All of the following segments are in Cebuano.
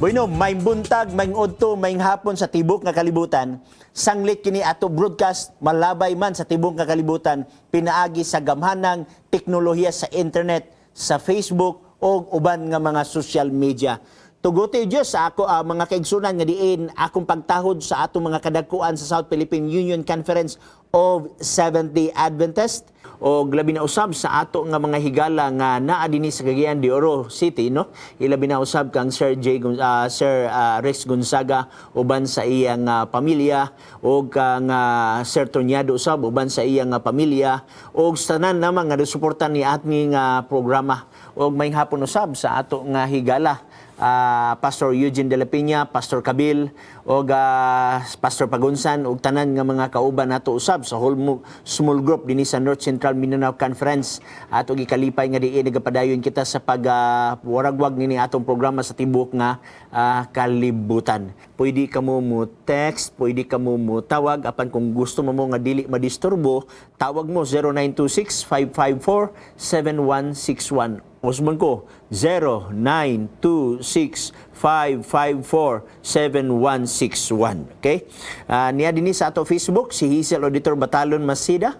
Bueno, may buntag, may udto, may hapon sa tibok nga kalibutan. Sanglit kini ato broadcast malabay man sa tibok nga kalibutan pinaagi sa gamhanang teknolohiya sa internet, sa Facebook o uban nga mga social media. Tuguti Diyos sa ako mga kaigsunan nga diin akong pagtahod sa atong mga kadagkuan sa South Philippine Union Conference of Seventh-day Adventist o labi na usab sa ato nga mga higala nga naa dinhi sa Cagayan de Oro City, no? Ilabi na usab kang Sir Rex Gonzaga uban sa iyang pamilya o kang Sir Tornado usab uban sa iyang pamilya og sa tanan naman nga suporta ni atning programa. Og may hapon usab sa ato nga higala, Pastor Eugene de la Peña, Pastor Kabil og Pastor Pagunsan ug tanan nga mga kauban nato usab sa whole small group dinhi sa North Central Mindanao Conference. Ato gikalipay nga diin nagapadayon kita sa pag waragwag nini atong programa sa tibuok nga kalibutan. Pwede kamo mo text, pwede kamo mo tawag, apan kung gusto mo mo nga dili madisturbo, tawag mo 0926 554 7161. Usman ko, 0926-554-7161. Okay? Niya dinhi sa ato Facebook, si Hazel Auditor Batalon Masida.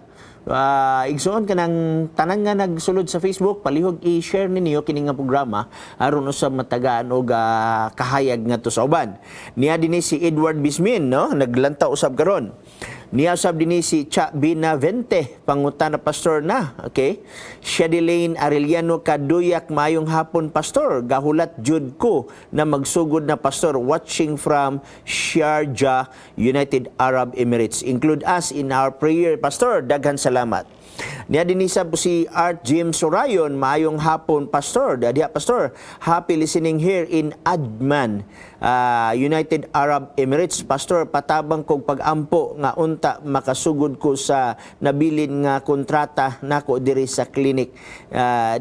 Igsoon ka ng tanan nga nagsulod sa Facebook, palihog i-share ninyo kini nga programa aron usab matagaan og kahayag ngadto sa uban. Niya dinhi si Edward Bismin, no? Naglantaw usab karon. Niya usab dinhi si Cha Binavente, pangutana, Pastor, na. Okay? Shadilane Arellano Kaduyak, "Mayong hapon, Pastor. Gahulat jud ko na magsugod na, Pastor, watching from Sharjah, United Arab Emirates. Include us in our prayer, Pastor. Daghan salamat." Niya dinhi po si Art Jim Sorayon, "Maayong hapon, Pastor. Diha, Pastor. Happy listening here in Ajman, United Arab Emirates. Pastor, patabang kog pag-ampo nga unta makasugod ko sa nabilin nga kontrata nako diri sa clinic.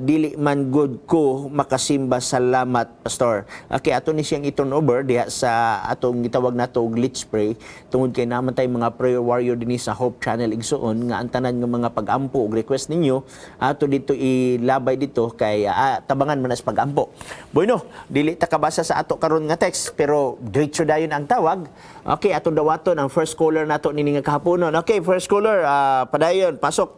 Dili man good ko makasimba. Salamat, Pastor." Okay, ato ni siyang i-turn over diha sa atong gitawag nato og Let's Pray tungod kay naman tay mga prayer warrior dinhi sa Hope Channel, igsuon, nga ang tanan nga mga pag-ampo ug request ninyo ato dito ilabay dito kay tabangan man as pag-ampo. Bueno, dili ta kabasa sa ato karon nga text pero diretso dayon ang tawag. Okay, atong dawaton ang first caller nato nini nga kahaponon. Okay, first caller, padayon, pasok.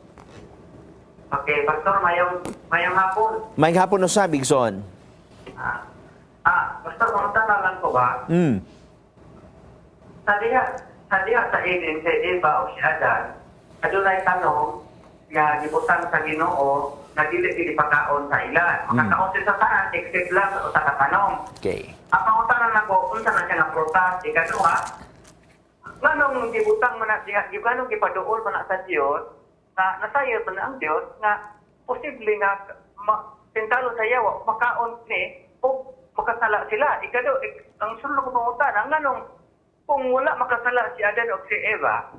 Okay, Pastor, mayong hapon. May hapon usab, igsoon. Pastor, pangutana lang ko ba? Sa diha sa Eden, si Eva o si Adan, adunay tanom nga gibutang sa Ginoo nga dili dili pakaon sa ila. Makakaon sila sa tanan except lang sa usa ka tanom. Ang pangutana nako, unsa na siya nga prutas? Ikaduha, nganong gibutang man na siya, nganong gipaduol man na sa Dios, na nasayod man na ang Dios nga posible nga tentalo sa yawa makaon ni o makasala sila. Ang sulod ko pangutana, nganong kung wala makasala si Adan o si Eva,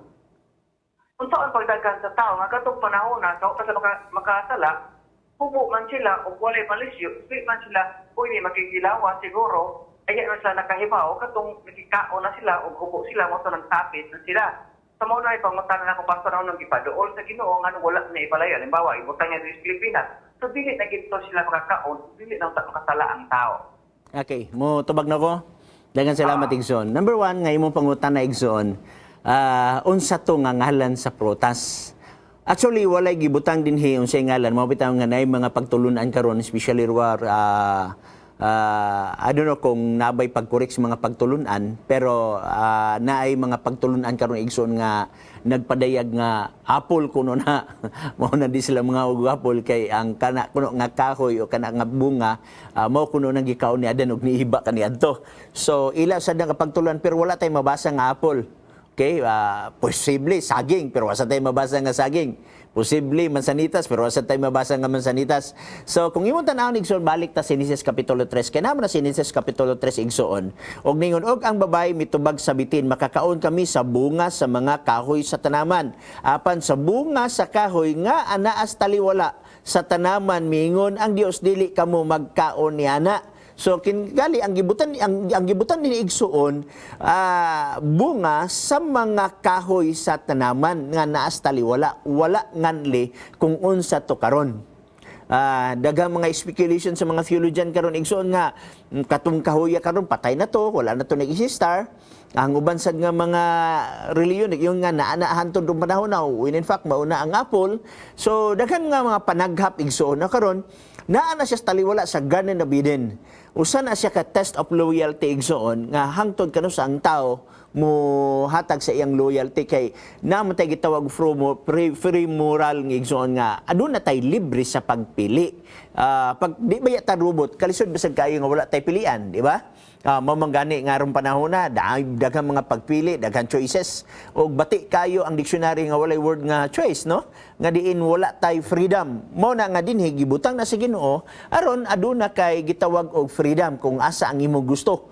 unsa ang pagdagan sa tao nga katong panahon na sa pa sa makasala, hubo man sila o walay malisyo, di man sila pwede makikilawa siguro, ay man sila nakahibaw katong nakikaon na sila o hubo sila mo nang tapit na sila. Sa mao na ipangutana nako, Pastor, nang gipaduol sa Ginoo nga wala na ipalayo, halimbawa ibutang niya diri sa Pilipinas, so dili na gid to sila makakaon, dili na ta makasala ang tao. Okay, mo tubag na ko. Daghang salamat, igsoon. Number one, nga imong pangutana, igsoon, unsa to nga ngalan sa prutas? Actually, walay gibutang dinhi unsay ngalan. Mao bitaw nga naay mga pagtulunan karon, especially war I don't know kung nabay pag-correct sa mga pagtulunan, pero naay mga pagtulunan karon, igsoon, nga nagpadayag nga apple kuno na. Mao na di sila mga og apple kay ang kana kuno nga kahoy o kana nga bunga mao kuno nang gikaon ni Adan ug niiba kaniadto. So ila sad nga pagtulunan pero wala tay mabasa nga apple. Okay, posible saging pero wala tay mabasa nga saging. Posible mansanitas pero wala tay mabasa nga mansanitas. So kung imong tan-awon, igsoon, balik ta sa Genesis kapitulo 3. Kay naman na sa Genesis kapitulo 3, igsoon. Og ningon og ang babae mitubag sa bitin, "Makakaon kami sa bunga sa mga kahoy sa tanaman. Apan sa bunga sa kahoy nga anaas taliwala sa tanaman, miingon ang Dios, dili kamo magkaon niana." So kingali ang gibutan ni igsuon bunga sa mga kahoy sa tanaman nga naas taliwala, wala nganli kung unsa to karon. Daghang mga speculation sa mga theologian karon, igsoon, nga katong kahoya karon patay na to, wala na to nag-existar. Ang uban sad nga mga reliyon yung nga naa na hantod rong panahon na, when in fact mauna ang apple. So daghan nga mga panaghap, igsoon, na karon naa na siya sa taliwala sa Garden of Eden. Usa na siya ka test of loyalty, igsoon, nga hangtod kanus-a ang tao mo hatag sa iyang loyalty, kay naa man tay gitawag free moral nga, igsoon, nga aduna tay libre sa pagpili. Pag di ba ta robot, kalisod bisag kayo nga wala tay pilian, di ba? Mao man gani nga aron panahon na daghang mga pagpili, daghang choices. Og bati kayo ang dictionary nga walay word nga choice, no? Nga diin wala tay freedom. Mao na nga dinhi gibutang na sa Ginoo aron aduna kay gitawag og freedom kung asa ang imong gusto.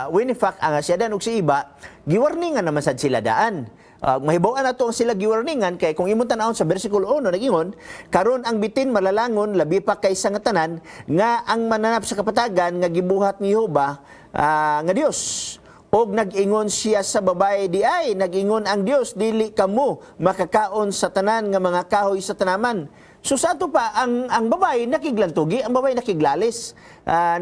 When in fact ang si Adan ug si Iba, giwarningan naman sad sila daan. Mahibaw-an nato ang sila giwarningan kay kung imong tan-awon sa versikulo 1, nagingon, "Karon ang bitin malalangon labi pa kaysa nga tanan nga ang mananap sa kapatagan nga gibuhat ni Jehova nga Dios." Og nag-ingon siya sa babae di ay, "Nag-ingon ang Dios, dili kamo makakaon sa tanan nga mga kahoy sa tanaman." So sa ato pa ang babae nakiglantugi, ang babae nakiglalis,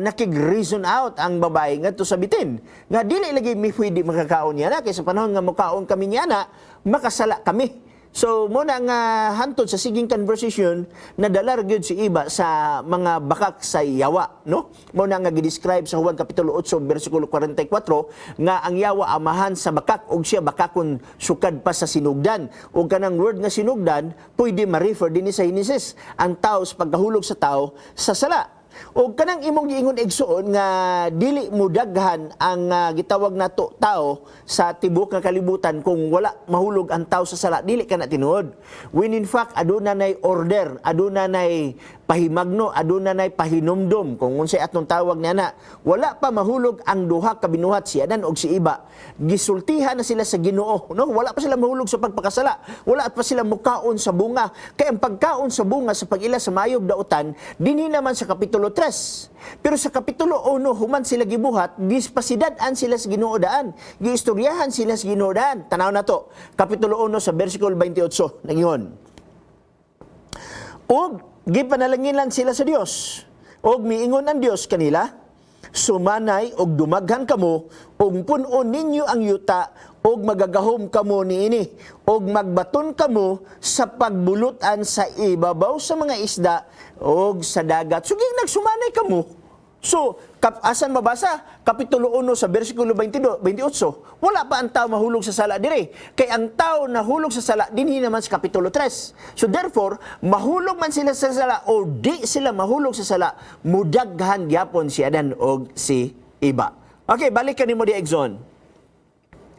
nakig-reason out ang babae ngadto sa bitin. Nga dili lagi mi pwede makakaon niya na kay sa panahon nga mukaon kami niya na makasala kami. So mao na nga hantod sa siging conversation, nadala ra gyud si Iba sa mga bakak sa yawa, no? Mao na nga gi-describe sa Juan kapitulo 8 bersikulo 44 nga ang yawa amahan sa bakak ug siya bakakon sukad pa sa sinugdan. Ug kanang word nga sinugdan pwede ma-refer dinhi sa Genesis, ang tao sa pagkahulog sa tao sa sala. O kanang imong giingon, igsoon, nga dili mo daghan ang gitawag nato tao sa tibuok nga kalibutan kung wala mahulog ang tao sa sala, dili ka na tinuod. When in fact aduna nay order, aduna nay pahimagno, aduna nay pahinumdom kung unsay atong tawag niya na wala pa mahulog ang duha ka binuhat, si Adan og si Iba. Gisultihan na sila sa Ginoo, no? Wala pa sila mahulog sa pagpakasala. Wala pa sila mukaon sa bunga. Kay ang pagkaon sa bunga sa pag-ila sa mayog dautan dinhi naman sa kapitulo 3. Pero sa kapitulo 1, human sila gibuhat, gispasidad-an sila sa Ginoo daan. Giistoryahan sila sa Ginoo daan. Tanaw na to. Kapitulo 1 sa versikulo 28, nangingon, "Og gipanalanginan sila sa Dios. Og miingon ang Dios kanila, 'Sumanay og dumaghan kamo, ug pun-on ninyo ang yuta, ug magagahom kamo niini, ug magbaton kamo sa pagbulutan sa ibabaw sa mga isda ug sa dagat.'" So ging nagsumanay kamo. So, asan mabasa? Kapitulo 1 sa versikulo 22, 28. Wala pa ang tao mahulog sa sala dire. Kay ang tao nahulog sa sala dinhi naman sa kapitulo 3. So therefore, mahulog man sila sa sala o di sila mahulog sa sala, mudaghan gyapon si Adan og si Iba. Okay, balik ka nimo di, igsoon.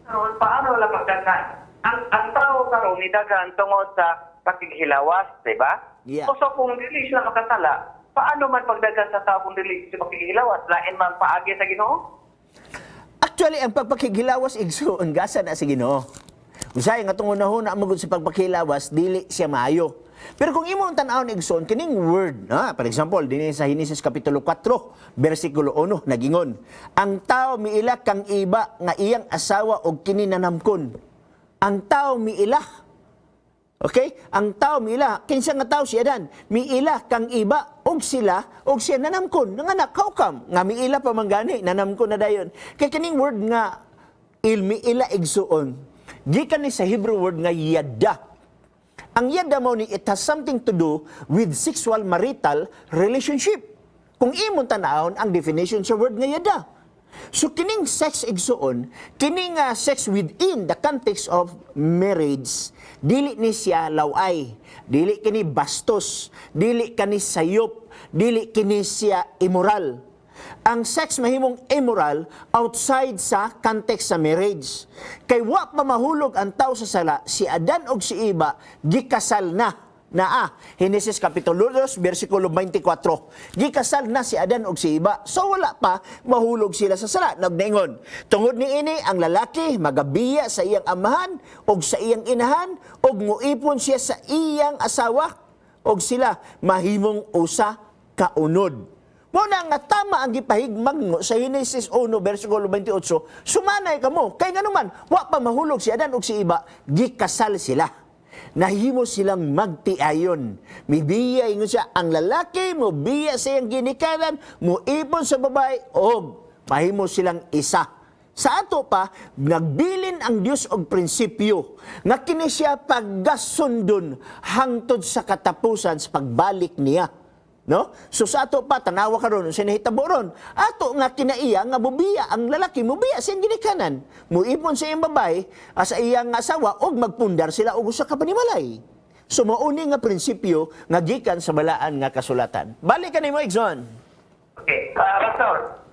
Karon, paano wala pagdaghan? Ang tao karon ni daghan tungod sa pakighilawas, di ba? Yeah. O so kung dili sila makasala, paano man pagdaghan sa tao kung dili sila makighilawas? Lain man paagi sa Ginoo? Actually, ang pagpakighilawas, igsoon, gasa na sa Ginoo. Usahay nga tungod na magud sa pagpakilawas, dili siya maayo. Pero kung imo ang tan-awon, igsoon, kining word, for example, dinhi sa Genesis kapitulo 4, versikulo 1, nagingon, "Ang tao miila kang Iba nga iyang asawa og kini nanamkon." Ang tao miila. Okay? Ang tao miila, kinsa nga tao? Si Adan, miila kang Iba og sila og siya nanamkon. Nanganak, how come? Nga miila pa man gani, nanamkon na dayon. Kay kining word nga miila, igsoon, gikan ni sa Hebrew word nga yada. Ang yada mao ni it has something to do with sexual marital relationship. Kung imong tan-awon ang definition sa word nga yada. So kining sex, igsoon, kining sex within the context of marriage, dili ni siya laway, dili kini bastos, dili kani sayop, dili kini siya immoral. Ang sex mahimong immoral outside sa context sa marriage. Kay wa pa mahulog ang tao sa sala, si Adan og si Iba gikasal na. Naa, Genesis Kapitulo 2, versikulo 24. Gikasal na si Adan og si Iba. So wala pa mahulog sila sa sala. Nagningon, "Tungod niini ang lalaki magabiya sa iyang amahan og sa iyang inahan og muipon siya sa iyang asawa og sila mahimong usa ka unod." Mao na nga tama ang gipahigmagno sa Genesis 1 versikulo 28, sumanay kamo. Kay nganuman, wa pa mahulog si Adan ug si Iba, gikasal sila. Nahimo silang magtiayon. Mibiya, ingon siya, ang lalaki mo biya sa iyang ginikanan, muipon sa babae og mahimo silang isa. Sa ato pa, nagbilin ang Dios og prinsipyo nga kini siya paggasundon hangtod sa katapusan sa pagbalik niya. No? So sa ato pa, tanawa karon unsa nahitabo ron. Ato nga kinaiya nga mubiya ang lalaki, mubiya sa iyang ginikanan, muipon sa iyang babae, sa iyang asawa og magpundar sila og usa ka panimalay. So mauni nga prinsipyo nga gikan sa balaan nga kasulatan. Balik ka nimo, Igsoon. Okay, Pastor,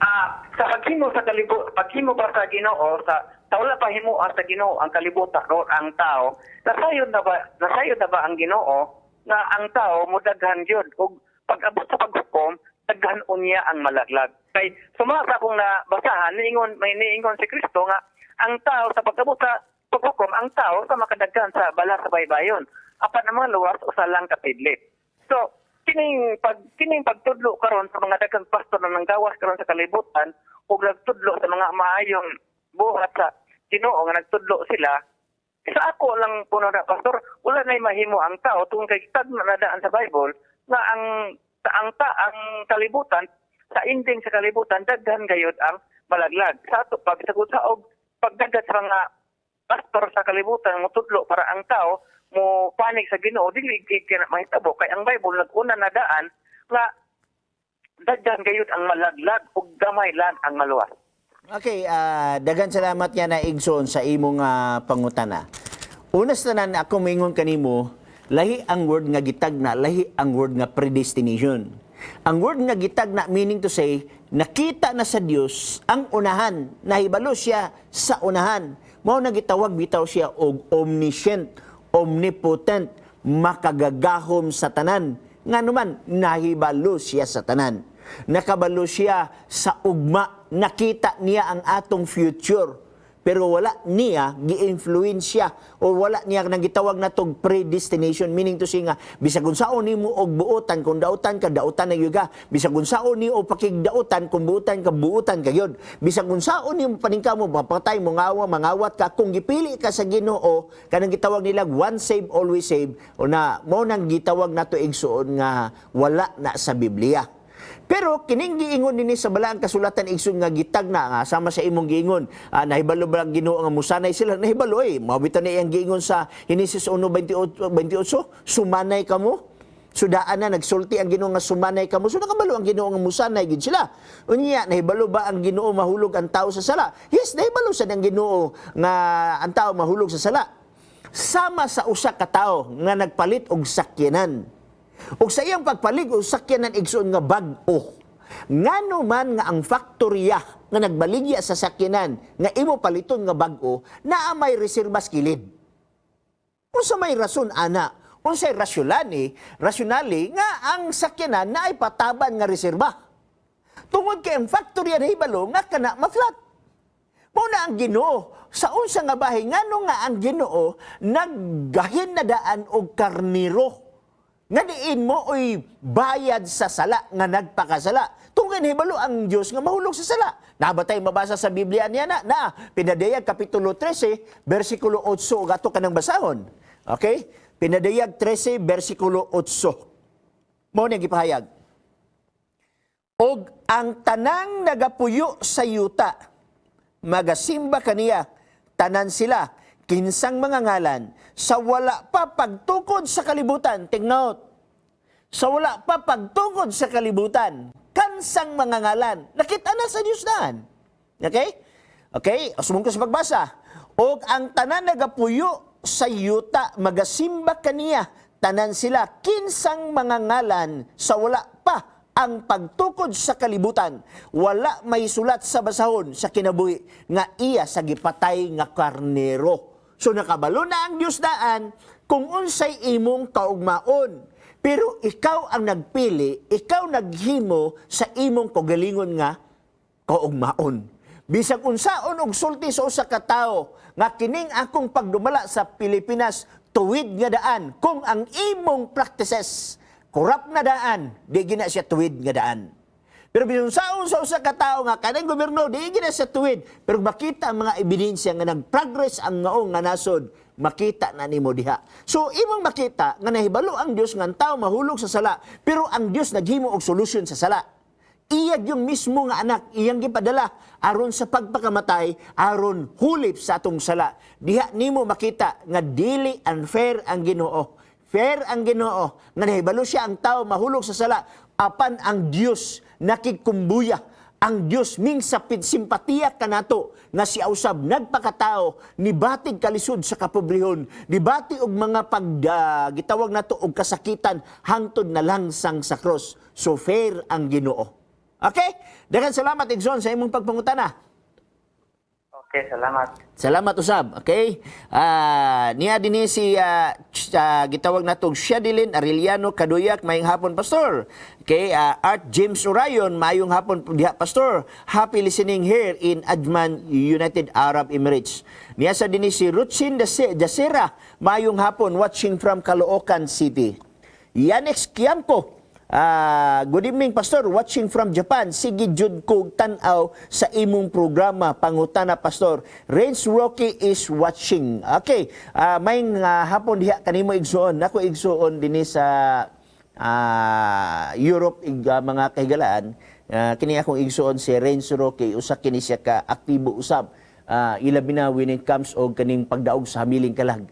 sa paghimo sa paghimo ba sa Ginoo sa wala pa himoa sa Ginoo ang kalibutan o ang tao, nasayod na ba ang Ginoo nga ang tao mudaghan gyud ug pag-abot sa paghukom daghan unya ang malaglag? Kay suma sa akong nabasahan, niingon may niingon si Kristo nga ang tao sa pag-abot sa paghukom, ang tao sa makadaghan sa bala sa baybayon, apan ang mga luwas usa lang kapidlit. So, kining pagtudlo karon sa mga daghang pastor na nanggawas karon sa kalibutan ug nagtudlo sa mga maayong buhat sa Ginoo nga nagtudlo sila, sa ako lang puno na, Pastor, wala na'y mahimo ang tao tungod kay tagna na daan sa Bible nga ang kalibutan, sa ending sa kalibutan, daghan gayud ang malaglag. Sa ato pag sa og pagdagat sa mga pastor sa kalibutan mo tudlo para ang tao mo panig sa Ginoo, dili gid kina mahitabo kay ang Bible nag-una na daan nga daghan gayud ang malaglag ug gamay lang ang maluwas. Okay, daghan salamat nga na, Igsoon, sa imong pangutana. Una sa tanan, ako moingon kanimo, lahi ang word nga gitagna, lahi ang word nga predestination. Ang word nga gitagna, meaning to say, nakita na sa Dios ang unahan, nahibalo siya sa unahan. Mao na gitawag bitaw siya og omniscient, omnipotent, makagagahom sa tanan. Ngano man, nahibalo siya sa tanan. Nakabalo siya sa ugma, nakita niya ang atong future. Pero wala niya gi-influensya o wala niya nang gitawag na tog predestination, meaning to say nga bisag unsaon nimo og buotan, kung dautan ka, dautan na gyud ka. Bisag unsaon nimo og pakigdautan, kung buotan ka, buotan ka gyud. Bisag unsaon nimo paningkamot, mapatay mo, ngawa mangawat ka, kung gipili ka sa Ginoo, kanang gitawag nila once save, always save o na mo nang gitawag nato, igsuon, nga wala na sa Biblia. Pero kining giingon dinhi sa balaang kasulatan, igsoon, nga gitagna nga sama sa imong giingon, nahibalo ba ang Ginoo nga musanay sila? Nahibalo eh. Mao bitaw na iyang giingon sa Henesis 1:28, 28, "Sumanay kamo." Sudaan na nagsulti ang Ginoo nga sumanay kamo. So nakabalo ang Ginoo nga musanay gid sila. Unya, nahibalo ba ang Ginoo mahulog ang tao sa sala? Yes, nahibalo sad ang Ginoo nga ang tao mahulog sa sala. Sama sa usa ka tawo nga nagpalit og sakyanan. Ug sa iyang pagpalit og sakyanan, igsoon, nga bag-o. Ngano man nga ang faktorya nga nagbaligya sa sakyanan nga imo paliton nga bag-o, naa may reserbas kilid. Unsa may rason ana? Unsay rasyonali nga ang sakyanan na ay pataban nga reserba? Tungod kay ang faktorya nahibalo nga kana ma-flat. Mao na ang Ginoo sa unsa nga bahin, ngano nga ang Ginoo naggahin na daan og karniro nga diin mo oy bayad sa sala nga nagpakasala. Tungod nahibalo ang Dios nga mahulog sa sala. Naa ba tay mabasa sa Biblia niya na? Na Pinadayag kapitulo 13 bersikulo 8 ug ato kanang basahon. Okay? Pinadayag 13 bersikulo 8. Mao ni gipahayag. "Og ang tanang nagapuyo sa yuta magasimba kaniya, tanan sila, kinsang mga ngalan, sa wala pa pagtukod sa kalibutan." Take note. Sa wala pa pagtukod sa kalibutan, kansang mga ngalan. Nakita na sa Diyos daan. Okay? Okay, sumong ko sa pagbasa. "Og ang tanan nagapuyo sa yuta magasimba kaniya, tanan sila, kinsang mga ngalan sa wala pa ang pagtukod sa kalibutan, wala may sulat sa basahon sa kinabuhi nga iya sa gipatay nga karnero." So nakabalo na ang Dios daan kung unsay imong kaugmaon. Pero ikaw ang nagpili, ikaw naghimo sa imong kaugalingon nga kaugmaon. Bisag unsaon og sulti sa usa ka tawo nga kining akong pagdumala sa Pilipinas tuwid nga daan, kung ang imong practices corrupt na daan, di gina siya tuwid nga daan. Pero bisan unsaon sa usa ka tawo nga kanang gobyerno di gina siya tuwid, pero makita ang mga ebidensya nga nag-progress ang ngaong nga nasod, Makita na nimo diha. So imong makita nga nahibalo ang Dios nga ang tao mahulog sa sala, pero ang Dios naghimo og solusyon sa sala. Iya yung mismo nga anak, iyang gipadala aron sa pagpakamatay, aron hulip sa atong sala. Diha nimo makita nga dili unfair ang Ginoo. Fair ang Ginoo nga nahibalo siya ang tao mahulog sa sala, apan ang Dios nakigkumbuya. Ang Dios mingsapid simpatiya kanato nga siya usab nagpakatao, nibatig kalisod sa kapobrehon, nibati og mga pag gitawag nato og kasakitan hangtod na langsang sa cross. So fair ang Ginoo. Okay? Daghang salamat, Igsoon, sa imong pagpangutana. Okay, salamat. Salamat usab. Okay? Niya dinhi si gitawag natong Shadilyn Arellano Kaduyak, maayong hapon, Pastor. Okay, Art James Orion, maayong hapon diha, Pastor. Happy listening here in Ajman, United Arab Emirates. Niya sa dinhi si Rutsin Dasera, maayong hapon, watching from Caloocan City. Yanex Kiampo, good evening, Pastor, watching from Japan. Sige jud kog tan-aw sa imong programa. Pangutana, Pastor. Range Rocky is watching. Okay, maayong hapon diha kanimo, igsuon. Nako igsuon dinhi sa Europe, mga kahigalaan. Kini akong igsuon si Renzo Roque, usa kini siya ka aktibo usab. Ilabi na when it comes og kaning pagdaog sa hamiling kalag.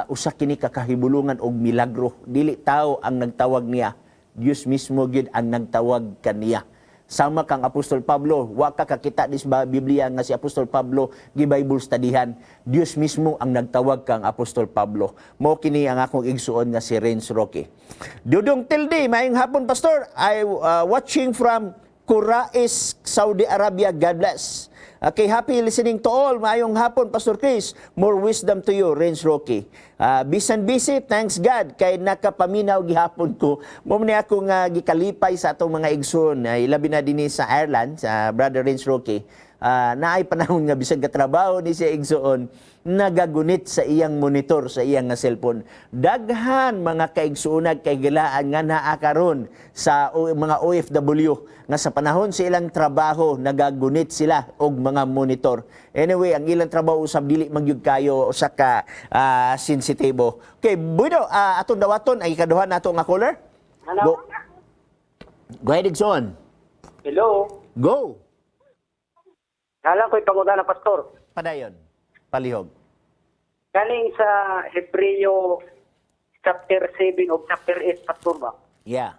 Usa kini ka kahibulungan og milagro. Dili tao ang nagtawag niya. Dios mismo gyud ang nagtawag kaniya. Sama kang Apostol Pablo, wa ka kakita dis ba Biblia nga si Apostol Pablo gi-Bible studyhan. Dios mismo ang nagtawag kang Apostol Pablo. Mao kini ang akong igsuon nga si Renz Roque. Dudong Tilde, maayong hapon, Pastor. I watching from Kurais, Saudi Arabia. God bless. Okay, happy listening to all. Maayong hapon, Pastor Chris. More wisdom to you, Renz Roque. Bisan busy, thanks God, kay nakapaminaw gihapon ko. Mao ni ako nga gikalipay sa atong mga igsoon. Ilabi na dinhi sa Ireland, sa Brother Renz Roque. Naay panahon nga bisag katrabaho ni siya, igsoon, nagagunit sa iyang monitor sa iyang nga cellphone. Daghan mga kaigsuonag kaigilaan nga naa karon sa mga OFW nga sa panahon sa ilang trabaho nagagunit sila og mga monitor. Anyway, ang ilang trabaho usab dili magyud kayo usa ka sensitibo. Okay, bueno, atong dawaton ang ikaduha nato nga caller. Hello? Go. Go ahead, igsoon. Hello? Go. Kala ko'y pangutana, Pastor. Padayon. Palihog. Kaning sa Hebreo chapter 7 o chapter 8, Pastor ba? Yeah.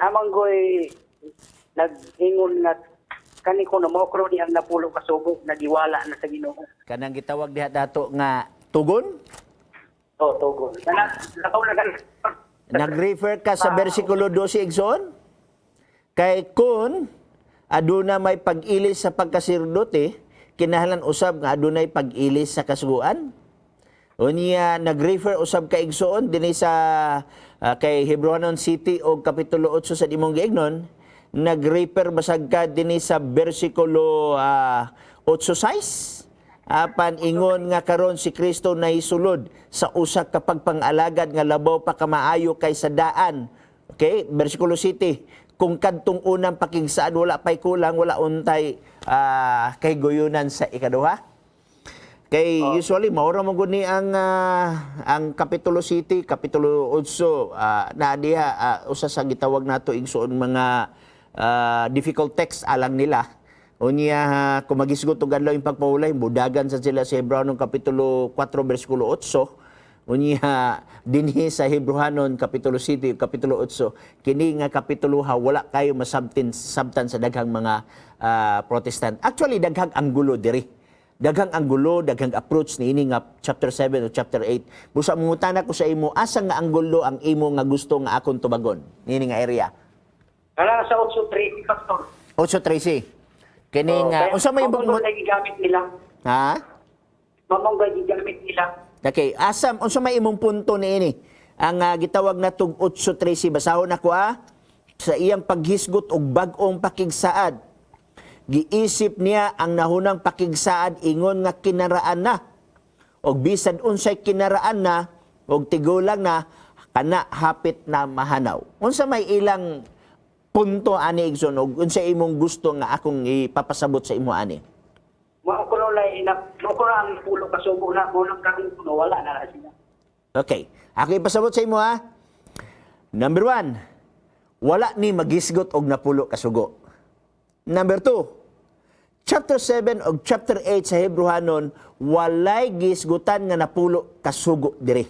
Amang go'y nag-ingon nga kani ko na mokro ni ang napulo kasubok nagiwala na sa Ginoo. Kanang gitawag diha dato nga tugon? Oh, tugon. Kana nakaw na kan. Nag-refer ka sa versikulo 12, igsoon? Kay kung aduna may pag-ilis sa pagkasaserdote, kinahanglan usab nga adunay pag-ilis sa kasuguan. Unya nag-refer usab ka, igsoon, dinhi sa kay Hebreohanon City o kapitulo 8 sa imong giignon, nag-refer basag ka dinhi sa versikulo 8:6. Apan ingon nga karon si Kristo nahisulod sa usa ka pagpangalagad nga labaw pa kamaayo kaysa daan. Okay, versikulo 7. Kung kadtong unang pakigsaad wala pay kulang, wala untay kahiguyunan sa ikaduha. Kay usually maura mo gud ni ang kapitulo 7, kapitulo 8, na diha usa sa gitawag nato, igsuon, mga difficult text alang nila. Unya kung magisgot og adlaw yung pagpahulay, mudagan sa sila sa Hebreo kapitulo 4 bersikulo 8. Unya dinhi sa Hebreohanon kapitulo 7 kapitulo 8, kini nga kapitulo ha wala kayo masabtin sabtan sa daghang mga Protestant. Actually daghang anggulo diri. Daghang anggulo, daghang approach ni ini nga chapter 7 o chapter 8. Busa mangutana ko sa imo, asa nga anggulo ang imo nga gusto nga akong tubagon? Niini nga area. Kana sa 8:3, Pastor. 8:13. Kini nga unsa may imong imong gigamit nila? Ha? Mamong gigamit nila. Okay, asam unsa may imong punto niini? Ang gitawag na tug 8:13, basahon ako ah. Sa iyang paghisgot og bag-ong pakigsaad, giisip niya ang nahunang pakigsaad ingon nga kinaraan na. Og bisan unsay kinaraan na og tigulang na kana hapit na mahanaw. Unsa may ilang punto ani, igsoon, og unsa imong gusto nga akong ipapasabot sa imo ani? Mao ko na ina mo ko ang napulo kasugo na mo nang karon kuno wala na na sila. Okay. Ako ipasabot sa imo ha. Number 1, wala ni magisgot og napulo kasugo. Number 2, chapter 7 og chapter 8 sa Hebrehanon, walay gisgutan nga napulo kasugo diri.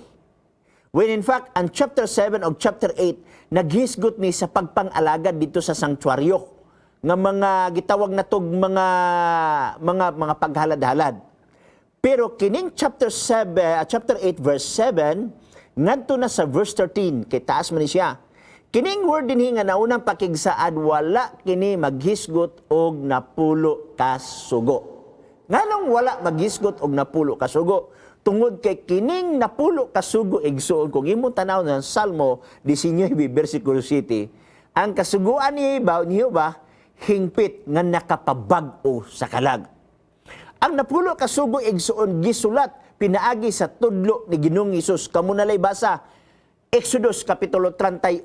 When in fact, ang chapter 7 og chapter 8 naghisgot ni sa pagpang-alagad dito sa sanktuaryo nga mga gitawag natog mga paghalad-halad. Pero kining chapter 7, chapter 8 verse 7 ngadto na sa verse 13, kay taas man ni siya. Kining word dinhi nga naunang pakigsaad, wala kini maghisgot og napulo ka sugo. Nganong wala maghisgot og napulo ka sugo? Tungod kay kining napulo ka sugo, igsuon, kung imong tanaw ng Salmo 19 versikulo 7, ang kasuguan ni ba niyo ba hingpit nga nakapabag-o sa kalag. Ang napulo ka sugo, igsuon, gisulat pinaagi sa tudlo ni Ginoong Hesus. Kamo nalay basa Exodus kapitulo 31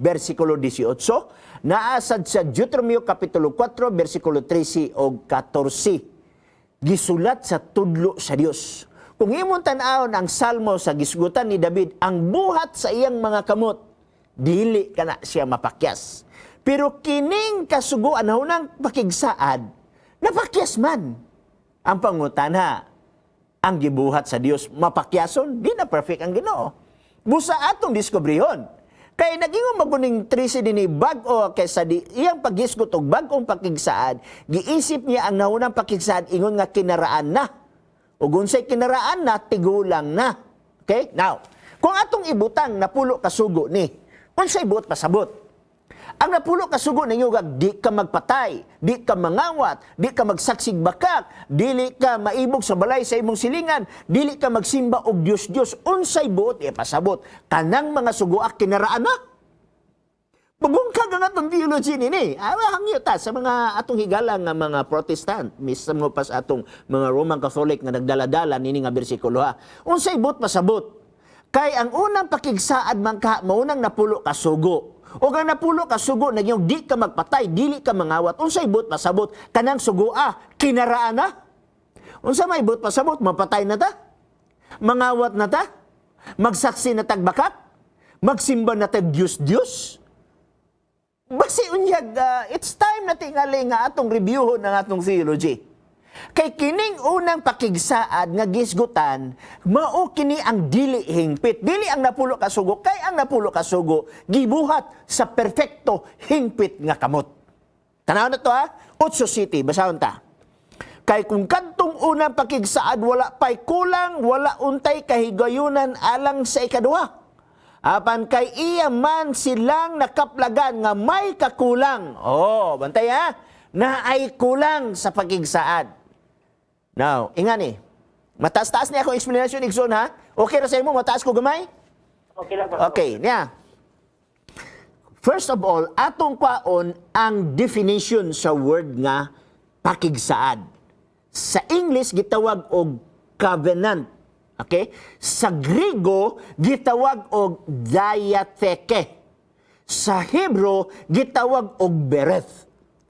versikulo 18, naasad sa Deuteronomio kapitulo 4 versikulo 13 og 14. Gisulat sa tudlo sa Dios. Kung imong tan-awon ang Salmo sa gisgutan ni David, ang buhat sa iyang mga kamot, dili kana siya mapakyas. Pero kining kasuguan, naunang pakigsaad, napakyas man. Ang pangutana, ang gibuhat sa Dios mapakyason? Di na perfect ang Ginoo. Busa atong diskubrihon. Kay nagingon maguning 13 dinhi bag-o kay sa di, iyang paghisgot og bag-ong pakigsaad, giisip niya ang naunang pakigsaad ingon nga kinaraan na. Ug unsay kinaraan na, tigulang na. Okay? Now, kung atong ibutang napulo kasugo ni, unsay buot pasabot? Ang napulo kasugo ninyo gag di ka magpatay, di ka mangawat, di ka magsaksig bakak, dili ka maibog sa balay sa imong silingan, dili ka magsimba og Dios-Dios, unsay buot ipasabot? Kanang mga sugoa kinaraan na. Pabungkag ang atong theology nini. Ah, hangyo ta sa mga atong higala nga mga Protestant, mismo pa sa atong mga Roman Catholic nga nagdala-dala nini nga bersikulo ha. Unsay buot pasabot? Kay ang unang pakigsaad man ka maunang napulo ka sugo. O ang napulo ka sugo nagyong di ka magpatay, dili ka mangawat. Unsay buot pasabot? Kanang sugoa kinaraan na. Unsa may buot pasabot? Mapatay na ta? Mangawat na ta? Magsaksi na tagbakak? Magsimba na tag Diyos-Diyos? Basi unyag, it's time na tingali nga atong reviewon ng atong theology. Kay kining unang pakigsaad nga gisgutan, mao kini ang dili hingpit. Dili ang napulo ka sugo, kay ang napulo ka sugo gibuhat sa perfecto hingpit nga kamot. Tanaw na to ha, Otso City, basahon ta. Kay kung kadtong unang pakigsaad wala pay kulang, wala untay kahigayunan alang sa ikaduha. Apan kay iya man silang nakaplagan nga may kakulang. Oh, bantay ha. Na ay kulang sa pagigsaad. Now, ingani. Mataas-taas niya akong explanation, Igsoon ha. Okay ra sa imo, mataas ko gamay? Okay lang, Pastor. Okay, niya. First of all, atong kwaon ang definition sa word nga pakigsaad. Sa English gitawag og covenant. Okay? Sa Griego gitawag og diatheke. Sa Hebrew gitawag og bereth.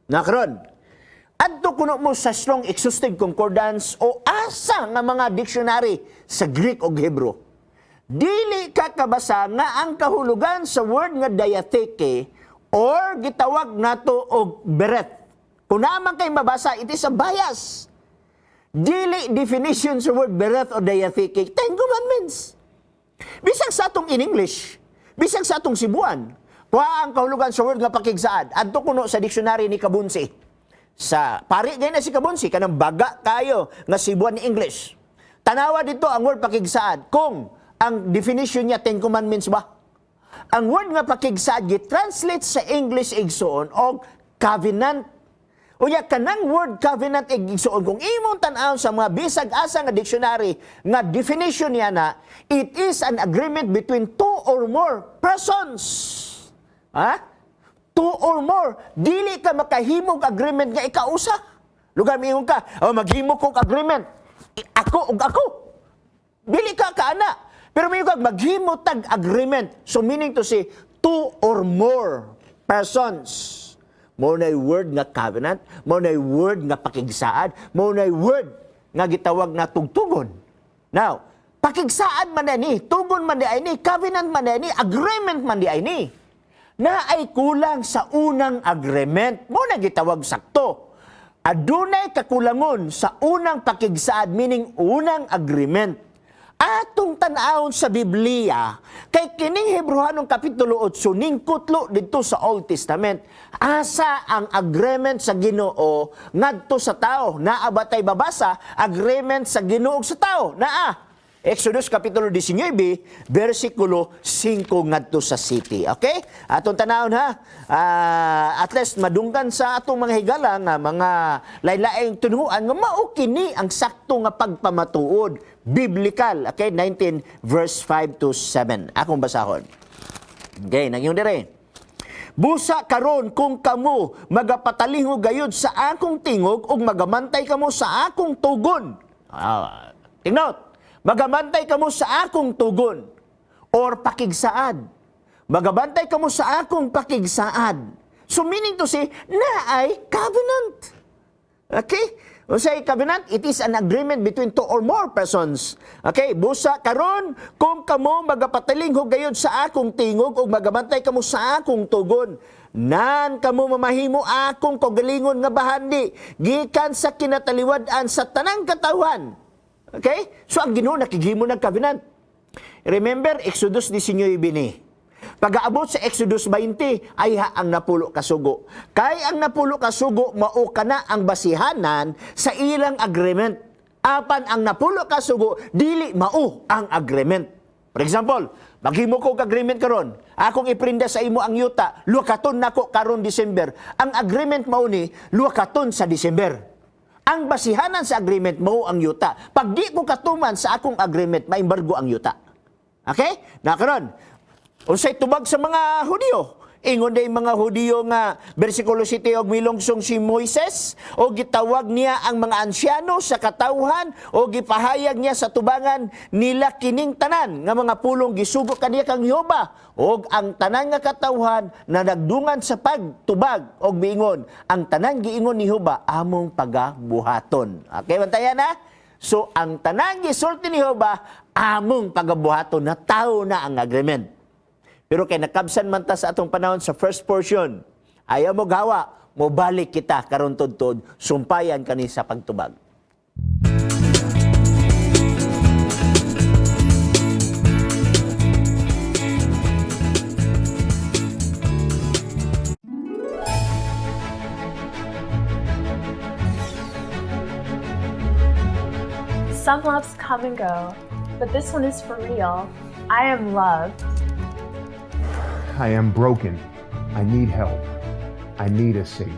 Nakaron, adto kuno mo sa Strong Exhaustive Concordance o asa nga mga dictionary sa Greek o Hebrew. Dili ka kabasa nga ang kahulugan sa word nga diatheke or gitawag nato og bereth. Kung naman kay mabasa, it is a bias. Dili definition sa word bereth o diatheke, Ten Commandments. Bisag sa atong in English, bisag sa atong Cebuan, kuha ang kahulugan sa word nga pakigsaad. Adto kuno sa dictionary ni Kabunsi. Sa pari gay na si Kabunsi kanang baga kayo nga Cebuan English. Tanawa dito ang word pakigsaad kung ang definition niya Ten Commandments ba? Ang word nga pakigsaad gi-translate sa English, igsoon, og covenant. Unya kanang word covenant, igsoon, kung imong tan-awon sa mga bisag asa nga dictionary nga definition niya na it is an agreement between two or more persons. Ha? Two or more. Dili ka makahimog agreement nga ikaw usa. Lugar miingon ka, "Oh, maghimo kog agreement. Ako ug ako." Dili ka kaana. Pero may maghimo tag agreement. So meaning to say, two or more persons. Mao na word nga covenant, mao na word nga pakigsaad, mao na word nga gitawag na tugtugon. Now, pakigsaad man ni, tugon man di ay ni, covenant man di ay ni, agreement man di ay ni. Na ay kulang sa unang agreement. Mao na gitawag sakto. Adunay kakulangon sa unang pakigsaad, meaning unang agreement. Atong tan-awon sa Biblia, kay kining Hebreohanong Kapitulo 8 ning kutlo didto sa Old Testament. Asa ang agreement sa Ginoo ngadto sa tao? Naa ba tay babasa agreement sa Ginoo sa tao? Naa. Exodus Kapitulo 19, versikulo 5 ngadto sa 7. Okay? Atong tanawon ha. At least madunggan sa atong mga higala nga mga lain-laing tinuohan nga mao kini ang sakto nga pagpamatuod biblical. Okay, 19 verse 5 to 7. Akong basahon. Okay, nagyong dire. Busa karon kung kamo magapatalihog gayud sa akong tingog ug magamantay kamo sa akong tugon. Take note. Magabantay kamo sa akong tugon or pakigsaad. Magabantay kamo sa akong pakigsaad. So meaning to say, naay covenant. Okay? Unsay covenant? It is an agreement between two or more persons. Okay, busa karon kung kamo magapatalinghog gayud sa akong tingog ug magabantay kamo sa akong tugon, nan kamo mamahimo akong kaugalingon nga bahandi gikan sa kinataliwad-an sa tanang katawhan. Okay? So ang Ginoo nakighimo ng covenant. Remember Exodus 19 ni. Pag-aabot sa Exodus 20 ay ha ang napulo kasugo. Kay ang napulo kasugo mao kana ang basihanan sa ilang agreement. Apan ang napulo kasugo dili mao ang agreement. For example, maghimo ko og agreement karon. Akong iprinda sa imo ang yuta, luwakaton nako karon December. Ang agreement mao ni luwakaton sa December. Ang basihanan sa agreement mao ang yuta. Pag di ko katuman sa akong agreement, maembargo ang yuta. Okay? Na karon, unsay tubag sa mga Hudiyo? Ingon day mga Hudiyo nga versikulo 7, og milungsong si Moises o gitawag niya ang mga ansyano sa katawhan o gipahayag niya sa tubangan nila kining tanan nga mga pulong gisugo kaniya kang Jehova, og ang tanan nga katawhan na nagdungan sa pagtubag og miingon, "Ang tanan giingon ni Jehova among pagabuhaton." Okay, bantayan na. So ang tanan gisulti ni Jehova among pagabuhaton, na tao na ang agreement. Pero kay nakabsan man ta sa atong panahon sa first portion, ayaw mo gawa, mo balik kita karon tudtod, sumpayan kani sa pagtubag. Some loves come and go, but this one is for real. I am loved. I am broken. I need help. I need a Savior.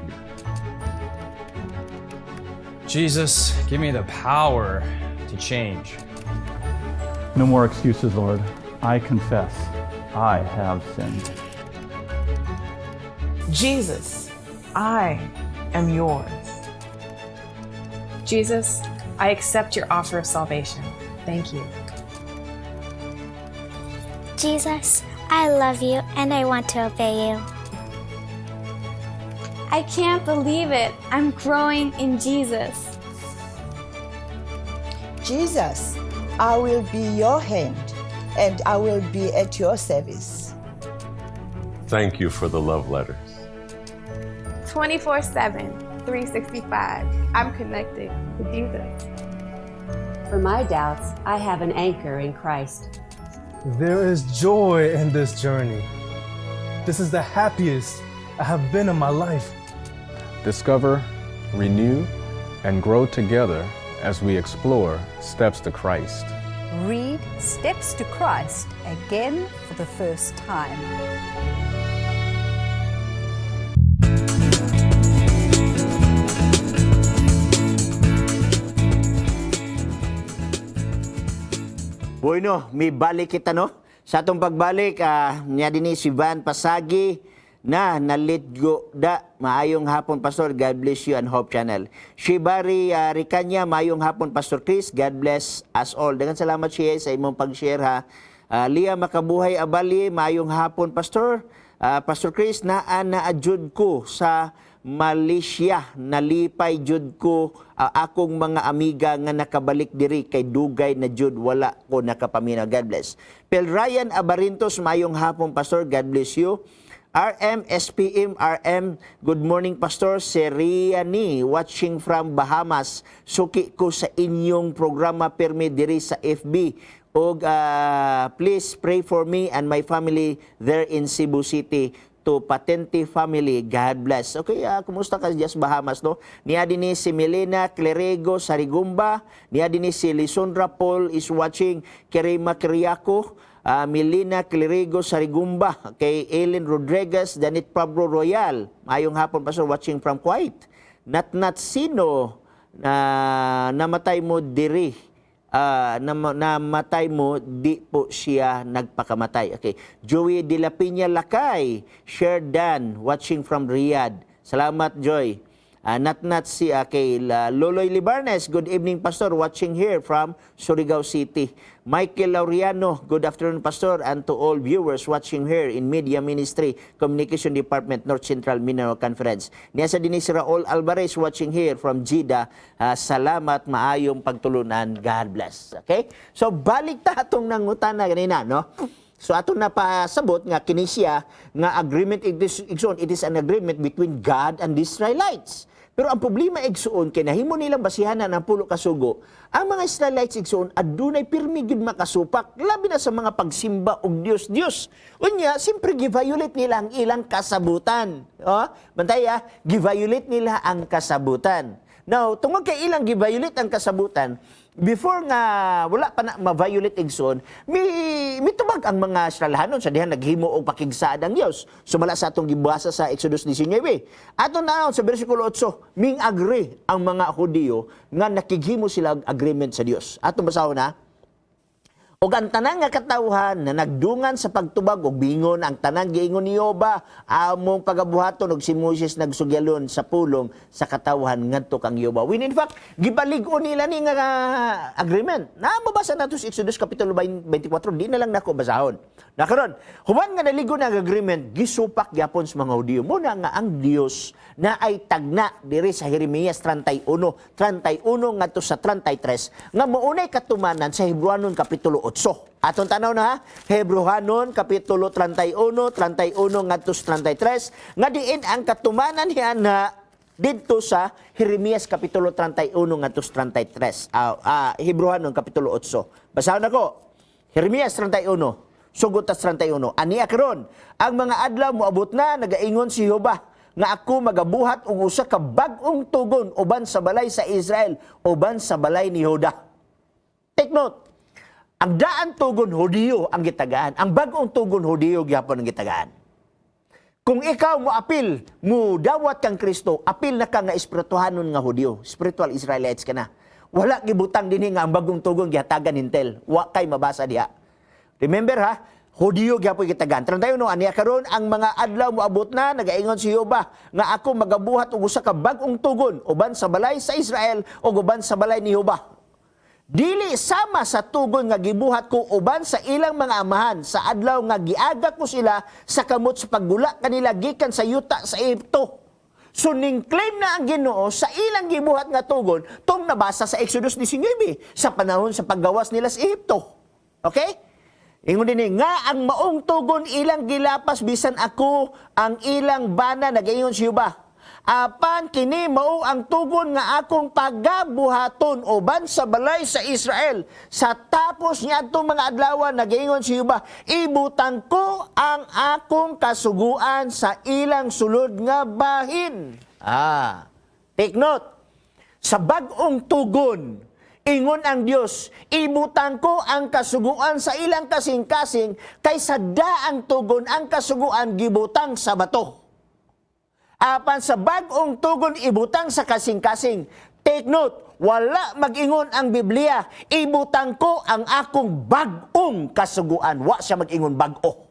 Jesus, give me the power to change. No more excuses, Lord. I confess I have sinned. Jesus, I am yours. Jesus, I accept your offer of salvation. Thank you. Jesus, I love you and I want to obey you. I can't believe it. I'm growing in Jesus. Jesus, I will be your hand and I will be at your service. Thank you for the love letters. 24/7, 365. I'm connected to Jesus. For my doubts, I have an anchor in Christ. There is joy in this journey. This is the happiest I have been in my life. Discover, renew, and grow together as we explore Steps to Christ. Read Steps to Christ again for the first time. Bueno, may balik kita, no? Sa atong pagbalik, niya din si Van Pasagi na nalitgo da. Maayong hapon, Pastor. God bless you and Hope Channel. Shibari Ricanya, maayong hapon, Pastor Chris. God bless us all. Daghang salamat siya sa imong pag-share ha. Lia Makabuhay Abali, maayong hapon, Pastor. Pastor Chris, naa na adjud ko sa Malaysia. Nalipay jud ko akong mga amiga nga nakabalik diri kay dugay na jud wala ko nakapaminaw. God bless. Pel Ryan Abarintos, mayong hapon, Pastor. God bless you. RM SPM RM, good morning, Pastor. Seriani, watching from Bahamas. Suki ko sa inyong programa permi diri sa FB. Og please pray for me and my family there in Cebu City, to Patente family. God bless. Okay, kumusta ka sa Bahamas, no? Niya din ni si Melena Clerego Sarigumba, niya din ni si Lisondra Paul is watching, Kerima Kiriako, Melina Clerigo Sarigumba, kay Ellen Rodriguez, Danit Pablo Royal. Mayong hapon, Pastor, watching from Kuwait. Nat Nat Sino na namatay mo diri. Namatay mo, di po siya nagpakamatay. Okay. Joey De La Peña Lakay, Share Dan, watching from Riyadh. Salamat, Joy. Nat Nat si kay Loloy Libarnes, good evening, Pastor, watching here from Surigao City. Michael Laureano, good afternoon, Pastor, and to all viewers watching here in Media Ministry, Communication Department, North Central Mindanao Conference. Niya sa dinhi si Raul Alvarez, watching here from Jeddah. Salamat, maayong pagtulunan. God bless. Okay? So balik ta atong nangutana ganina, no? So ato na pasabot nga kini siya nga agreement, it is, igsoon, it is an agreement between God and the Israelites. Pero ang problema, igsuon, kay nahimo nilang basihanan ang pulo ka sugo. Ang mga Israelites, igsuon, adunay pirmi gyud makasupak labi na sa mga pagsimba og Dios-Dios. Unya, siyempre gi-violate nila ang ilang kasabutan. Oh, bantay ah, gi-violate nila ang kasabutan. Now, tungod kay ilang gi-violate ang kasabutan, before nga wala pa na ma-violate, igsoon, mi mitubag ang mga Israelhanon sa dihan naghimo og pakigsaad ang Dios. Sumala sa atong gibasa sa Exodus 19. Ato na sa bersikulo 8, ming agree ang mga Hudiyo nga nakighimo sila og agreement sa Dios. Atong basahon na. Og ang tanan nga katawhan na nagdungan sa pagtubag og bingon ang tanan giingon ni Jehova among pagabuhaton, og si Moises nagsugyalon sa pulong sa katawhan ngadto kang Jehova. When in fact, gibalig-on nila ni nga agreement. Na mabasa nato sa Exodus kapitulo 24, di na lang nako basahon. Na karon, human nga naligon ang agreement, gisupak gyapon sa mga Hudiyo. Muna nga ang Dios na ay tagna diri sa Jeremias 31, 31 ngadto sa 33 nga maunay katumanan sa Hebreohanon kapitulo 8. Atong tanaw na ha, Hebreohanon kapitulo 31, 31 ngadto sa 33 nga diin ang katumanan hiana didto sa Jeremias kapitulo 31 ngadto sa 33. Hebreohanon kapitulo 8. Basahon nako. Jeremias 31 sugod tas 31. Ania karon, ang mga adlaw moabot na, nagaingon si Jehova, nga ako magabuhat og usa ka bag-ong tugon uban sa balay sa Israel, uban sa balay ni Juda. Take note. Ang daan tugon, Hudiyo ang gitagaan. Ang bag-ong tugon, Hudiyo gyapon ang gitagaan. Kung ikaw mo apil, mo dawat kang Kristo, apil na ka nga espirituhanon nga Hudiyo, spiritual Israelites ka na. Wala gibutang dinhi nga ang bagong tugon gihatagan Hentil. Wa kay mabasa diha. Remember ha, Hudiyo gyapon gitagaan. 31, aniya karon, ang mga adlaw moabot na, nagaingon si Jehova, nga ako magabuhat og usa ka bag-ong tugon uban sa balay sa Israel ug uban sa balay ni Jehova. Dili sama sa tugon nga gibuhat ko uban sa ilang mga amahan sa adlaw nga giaga ko sila sa kamot sa paggula kanila gikan sa yuta sa Ehipto. So ning claim na ang Ginoo sa ilang gibuhat nga tugon tong nabasa sa Exodus 19 sa panahon sa paggawas nila sa Ehipto. Okay? Ingon din nga ang maong tugon ilang gilapas bisan ako ang ilang bana, nagaingon si Jehova. Apan kini mao ang tugon nga akong pagabuhaton uban sa balay sa Israel sa tapos niadtong mga adlaw, nagaingon si Jehova, ibutang ko ang akong kasuguan sa ilang sulod nga bahin. Take note. Sa bag-ong tugon, ingon ang Dios, ibutang ko ang kasuguan sa ilang kasing-kasing, kay sa daang tugon ang kasuguan gibutang sa bato. Apan sa bag-ong tugon, ibutang sa kasing-kasing. Take note, wala mag-ingon ang Biblia, ibutang ko ang akong bag-ong kasuguan. Wa siya mag-ingon bag-o.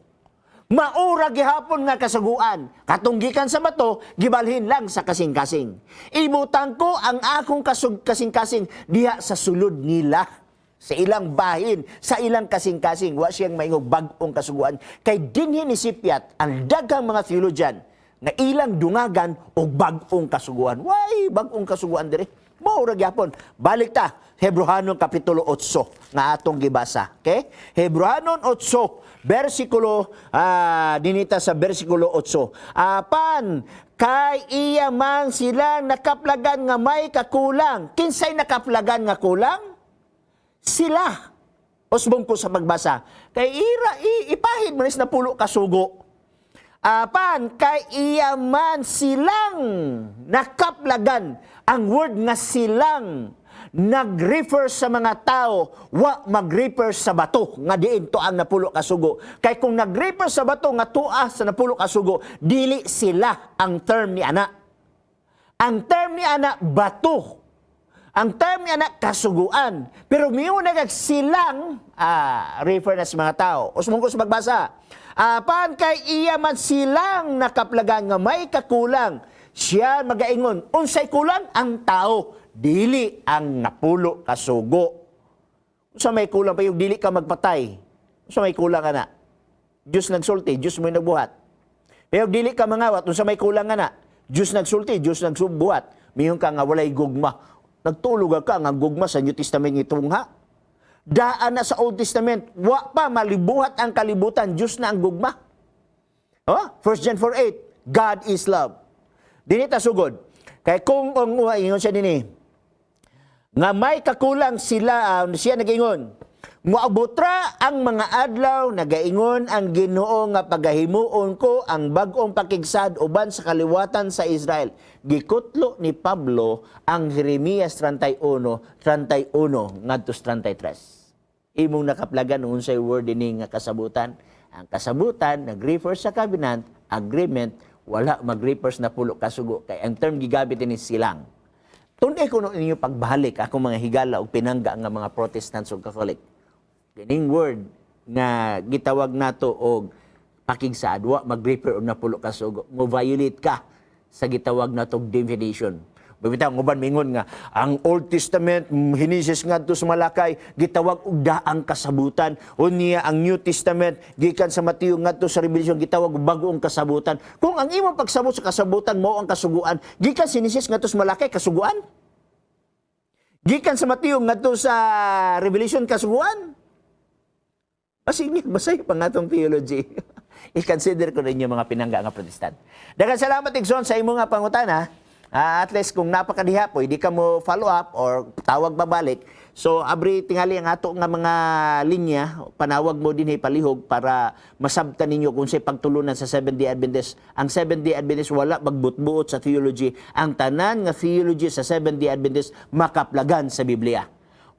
Maura gihapon nga kasuguan. Katong gikan sa bato, gibalhin lang sa kasing-kasing. Ibutang ko ang akong kasing-kasing diha sa sulod nila, sa ilang bahin, sa ilang kasing-kasing. Wa siyang maingog bag-ong kasuguan. Kay dinhi ni sipyat ang daghang mga theologian. Nga ilang dungagan og bag-ong kasuguan. Way bag-ong kasuguan dire? Mao ra gyapon. Balik ta Hebrohanon kapitulo 8 nga atong gibasa. Okay? Hebrohanon 8 bersikulo dinita sa bersikulo 8. Apan kay iya man silang nakaplagan nga may kakulang. Kinsay nakaplagan nga kulang? Sila. Usbong ko sa pagbasa. Kay ira ipahid mo ni sa napulo kasugo. Apan kay iya man silang nakaplagan. Ang word nga silang nag-refer sa mga tao, wa mag-refer sa bato nga diin to ang napulo kasugo. Kay kung nag-refer sa bato nga tua sa napulo kasugo, dili sila ang term ni ana. Ang term ni ana bato. Ang term ni ana kasuguan. Pero miuna nagag silang refer na sa mga tao. Usmong ko sa magbasa. Apan kay iya man silang nakaplagan nga may kakulang. Siya magaingon, unsay kulang? Ang tao, dili ang napulo kasugo. Unsa may kulang pa yung dili ka magpatay? Unsa may kulang ana? Diyos nagsulti, Diyos mo'y nagbuhat. Pero dili ka mangawat, unsa may kulang ana? Diyos nagsulti, Diyos nagsubuhat. Miyon ka nga walay gugma. Nagtulog ka nga gugma sa New Testament itungha. Daan na sa Old Testament, wa pa malibuhat ang kalibutan, Diyos na ang gugma. Oh, 1 John 4:8, God is love. Dinita sugod. Kay kung ang ingon siya dinhi, nga may kakulang sila, siya nagaingon, moabutra ang mga adlaw, nagaingon ang Ginoo nga pagahimuon ko ang bag-ong pakigsad uban sa kaliwatan sa Israel. Gikutlo ni Pablo ang Jeremias 31, 31 ngadto 33. Imong nakaplagan unsay word dinhi nga kasabutan. Ang kasabutan nag-refer sa covenant, agreement, wala mag-refer sa napulo kasugo kay ang term gigamit ini silang. Tunay ko ninyo pagbalik ako mga higala og pinangga nga mga Protestants ug Catholic. Kining word nga gitawag nato og pakigsaad, wa mag-refer og napulo kasugo. Mo violate ka sa gitawag nato og definition. Bitaw ang uban mingon nga ang Old Testament Henesis ngadto sa Malakay gitawag og daang kasabutan, unya ang New Testament gikan sa Mateo ngadto sa Revelation gitawag og bag-ong kasabutan. Kung ang imong pagsabot sa kasabutan mao ang kasuguan, gikan sa Henesis ngadto sa Malakay kasuguan, gikan sa Mateo ngadto sa Revelation kasuguan. Basig basay pa nga tong theology. I-consider ko ninyo mga pinangga nga Protestant. Daghang salamat, Igsoon, sa imong nga pangutana. At least kung napakadiha, pwede ka mo follow up or tawag babalik. So abri tingali ang ato nga mga linya, panawag mo dinhi palihog para masabtan ninyo kung say pagtulunan sa Seventh-day Adventist. Ang Seventh-day Adventist wala magbutbuot sa theology. Ang tanan nga theology sa Seventh-day Adventist makaplagan sa Biblia.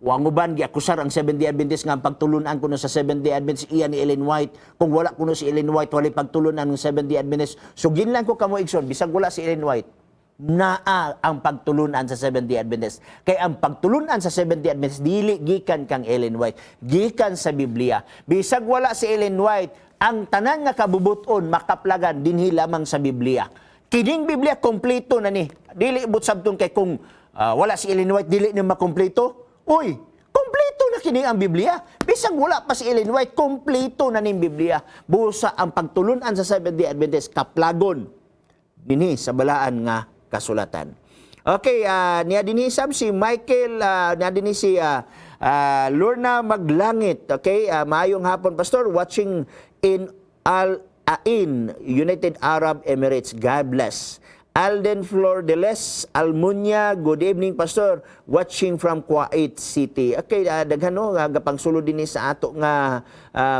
Wang uban giakusar ang Seventh-day Adventist nga ang pagtulunan kuno sa Seventh-day Adventist iya ni Ellen White. Kung wala kuno si Ellen White, walay pagtulunan ng Seventh-day Adventist. So ginlan ko kamo, igsoon, bisag wala si Ellen White, naa ang pagtulunan sa Seventh-day Adventist. Kay ang pagtulunan sa Seventh-day Adventist dili gikan kang Ellen White, gikan sa Biblia. Bisag wala si Ellen White, ang tanan nga kabubuton makaplagan dinhi lamang sa Biblia. Kining Biblia kompleto na ni. Dili ibot sabton kay kung wala si Ellen White dili ni makompleto. Uy, kompleto na kini ang Biblia. Bisag wala pa si Ellen White, kompleto na ning Biblia. Busa ang pagtulunan sa Seventh-day Adventist kaplagon dinhi sa balaan nga kasulatan. Okay, niya dinhi sab si Michael, niya dinhi si Lorna Maglangit. Okay, maayong hapon, Pastor, watching in Al Ain, United Arab Emirates. God bless. Alden Flor de Les Almunia, good evening, Pastor, watching from Kuwait City. Okay, daghan no nga gapangsulod dinhi sa ato nga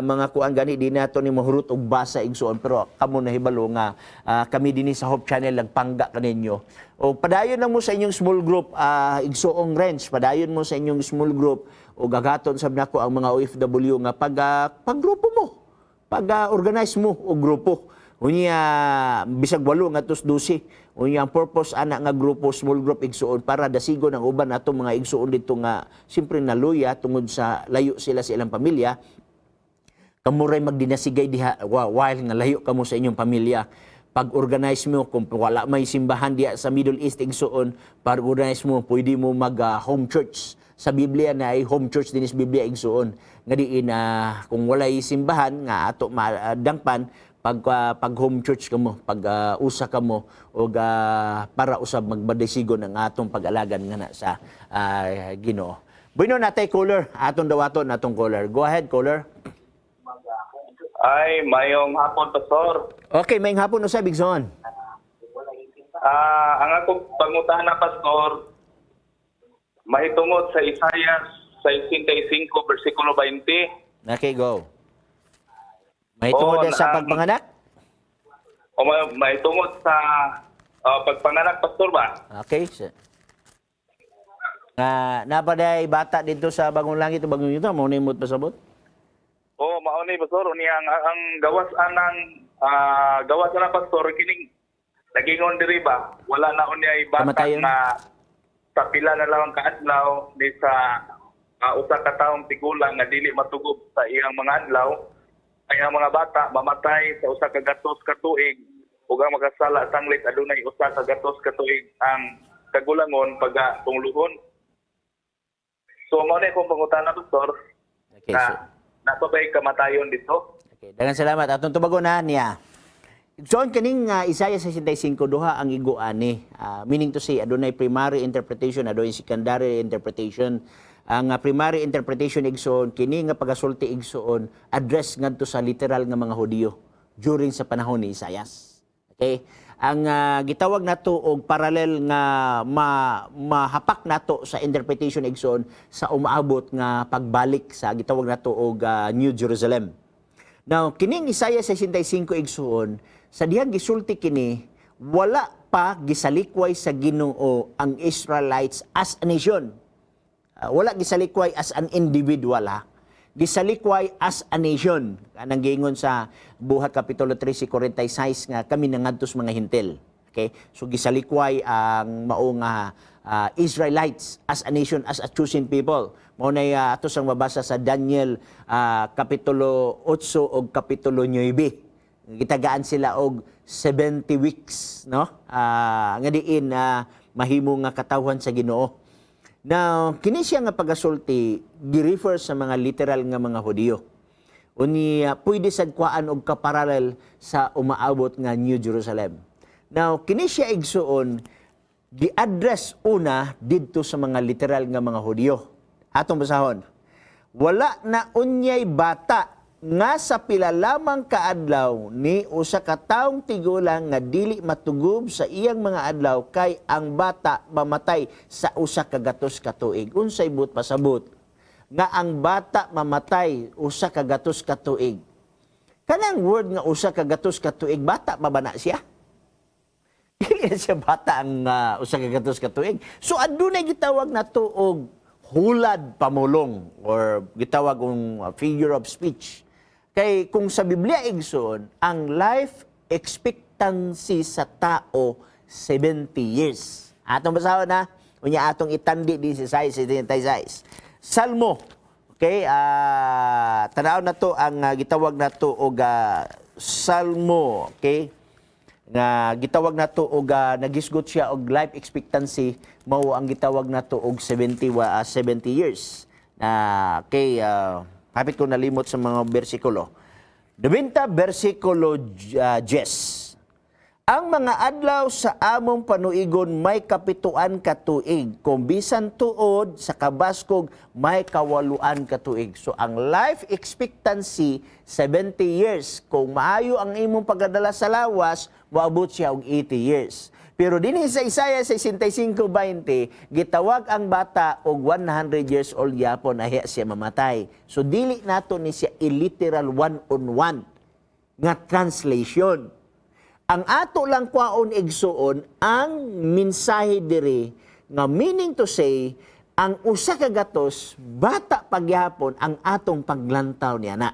mga kuan gani di nato ni mahurot og basa, igsuon, pero kamo nahibalo nga kami dinhi sa Hope Channel nagpangga kaninyo. O padayon lang mo sa inyong small group, igsuong range, padayon mo sa inyong small group o gagaton sab nako ang mga OFW nga pag paggrupo mo, pag organize mo og grupo. Unya bisag 8 ngadto 12. Unya ang purpose ana nga grupo, small group, igsuon, para dasigon ang uban nato mga igsuon dito nga siyempre naluya tungod sa layo sila sa ilang pamilya. Kamo ray magdinasigay diha while nga layo kamo sa inyong pamilya. Pag-organize mo kung wala may simbahan diha sa Middle East, igsuon, pag-organize mo, pwede mo mag home church. Sa Biblia na ay home church din is Biblia, igsuon, nga diin kung walay simbahan nga ato madangpan. Pag home church kamo, pag usa kamo og para usab magbadesigon ang atong pag-alagan nga na sa Ginoo. Bueno, natay caller, atong dawaton atong caller. Go ahead, caller. Ay, mayong hapon, Pastor. Okay, may hapon usab, igsoon. Ang akong pangutana, Pastor, mahitungod sa Isaiah 65, versikulo 20. Okay, go. Mahitungod Oo, sa pagpanganak? O mahitungod sa pagpanganak, Pastor ba? Okay. So, napaday bata dito sa bagong langit o bagong yuta, mao ni imong pasabot? Oo, mao ni, Pastor. Unya ang gawas anang, Pastor, kining nagingon diri ba, wala na unya bata Kamatayon. nga sa pila na lang kaadlaw ni sa usa ka taong tigulang nga dili matugob sa iyang mga adlaw ay ang mga bata mamatay sa 100 ka tuig ug ang makasala sanglit adunay 100 ka tuig ang kagulangon pagka tungluhon. So mao na akong pangutana, Pastor. Okay, na, so, naa pa ba'y kamatayon dito? Okay, daghang salamat. Atong tubagon na niya. So, ang kaning Isaiah 65 duha ang igo ani. Meaning to say, adunay primary interpretation, adunay secondary interpretation. Ang primary interpretation, igsoon, kini nga pagasulti, igsoon, address ngadto sa literal nga mga Hudiyo during sa panahon ni Isaias. Okay? Ang gitawag nato og parallel nga mahapak nato sa interpretation, igsoon, sa umaabot nga pagbalik sa gitawag nato og New Jerusalem. Now, kining Isaiah 65, igsuon, sa dihang gisulti kini, wala pa gisalikway sa Ginoo ang Israelites as a nation. Wala gisalikway as an individual ha. Gisalikway as a nation. Kanang giingon sa Buhat Kapitulo 13, 46 nga kami nangadto sa mga Hintil. Okay? So gisalikway ang maong Israelites as a nation, as a chosen people. Mao na ato sang mabasa sa Daniel Kapitulo 8 og Kapitulo 9. Gitagaan sila og 70 weeks, no? Nga diin mahimo nga katawhan sa Ginoo. Now, kini siya nga pagasulti gi-refer sa mga literal nga mga Hudiyo. Unya pwede sad kuhaan og kaparallel sa umaabot nga New Jerusalem. Now, kini siya, igsuon, gi-address una didto sa mga literal nga mga Hudiyo. Atong basahon. Wala na unyay bata nga sa pila lamang kaadlaw ni usa ka taong tigulang nga dili matugob sa iyang mga adlaw kay ang bata mamatay sa 100 ka tuig. Unsay buot pasabot? Nga ang bata mamatay 100 ka tuig. Kanang word nga 100 ka tuig, bata pa ba na siya? Dili na siya bata ang 100 ka tuig. So adunay gitawag na og hulad pamulong or gitawag og figure of speech. Kay kung sa Biblia, igsoon, ang life expectancy sa tao 70 years. Atong basahon na, unya atong itandi din si size, size. Salmo. Okay, tanaw na to ang gitawag na to og Salmo, okay? Nga gitawag nato og nagisgot siya og life expectancy mao ang gitawag nato og 70 years. Na okay, hapit ko nalimot sa mga bersikulo. 90 bersikulo 10. Ang mga adlaw sa among panuigon may 7 ka tuig. Kung bisan tuod sa kabaskog may 8 ka tuig. So ang life expectancy 70 years. Kung maayo ang imong pagdala sa lawas, moabot siya og 80 years. Pero dinhi sa Isaiah 65:20, gitawag ang bata og 100 years old yapon ahiya siya mamatay. So dili nato ni siya i-literal one on one nga translation. Ang ato lang kwaon, igsuon, ang mensahe diri nga meaning to say ang 100 bata pagyapon ang atong paglantaw niya na.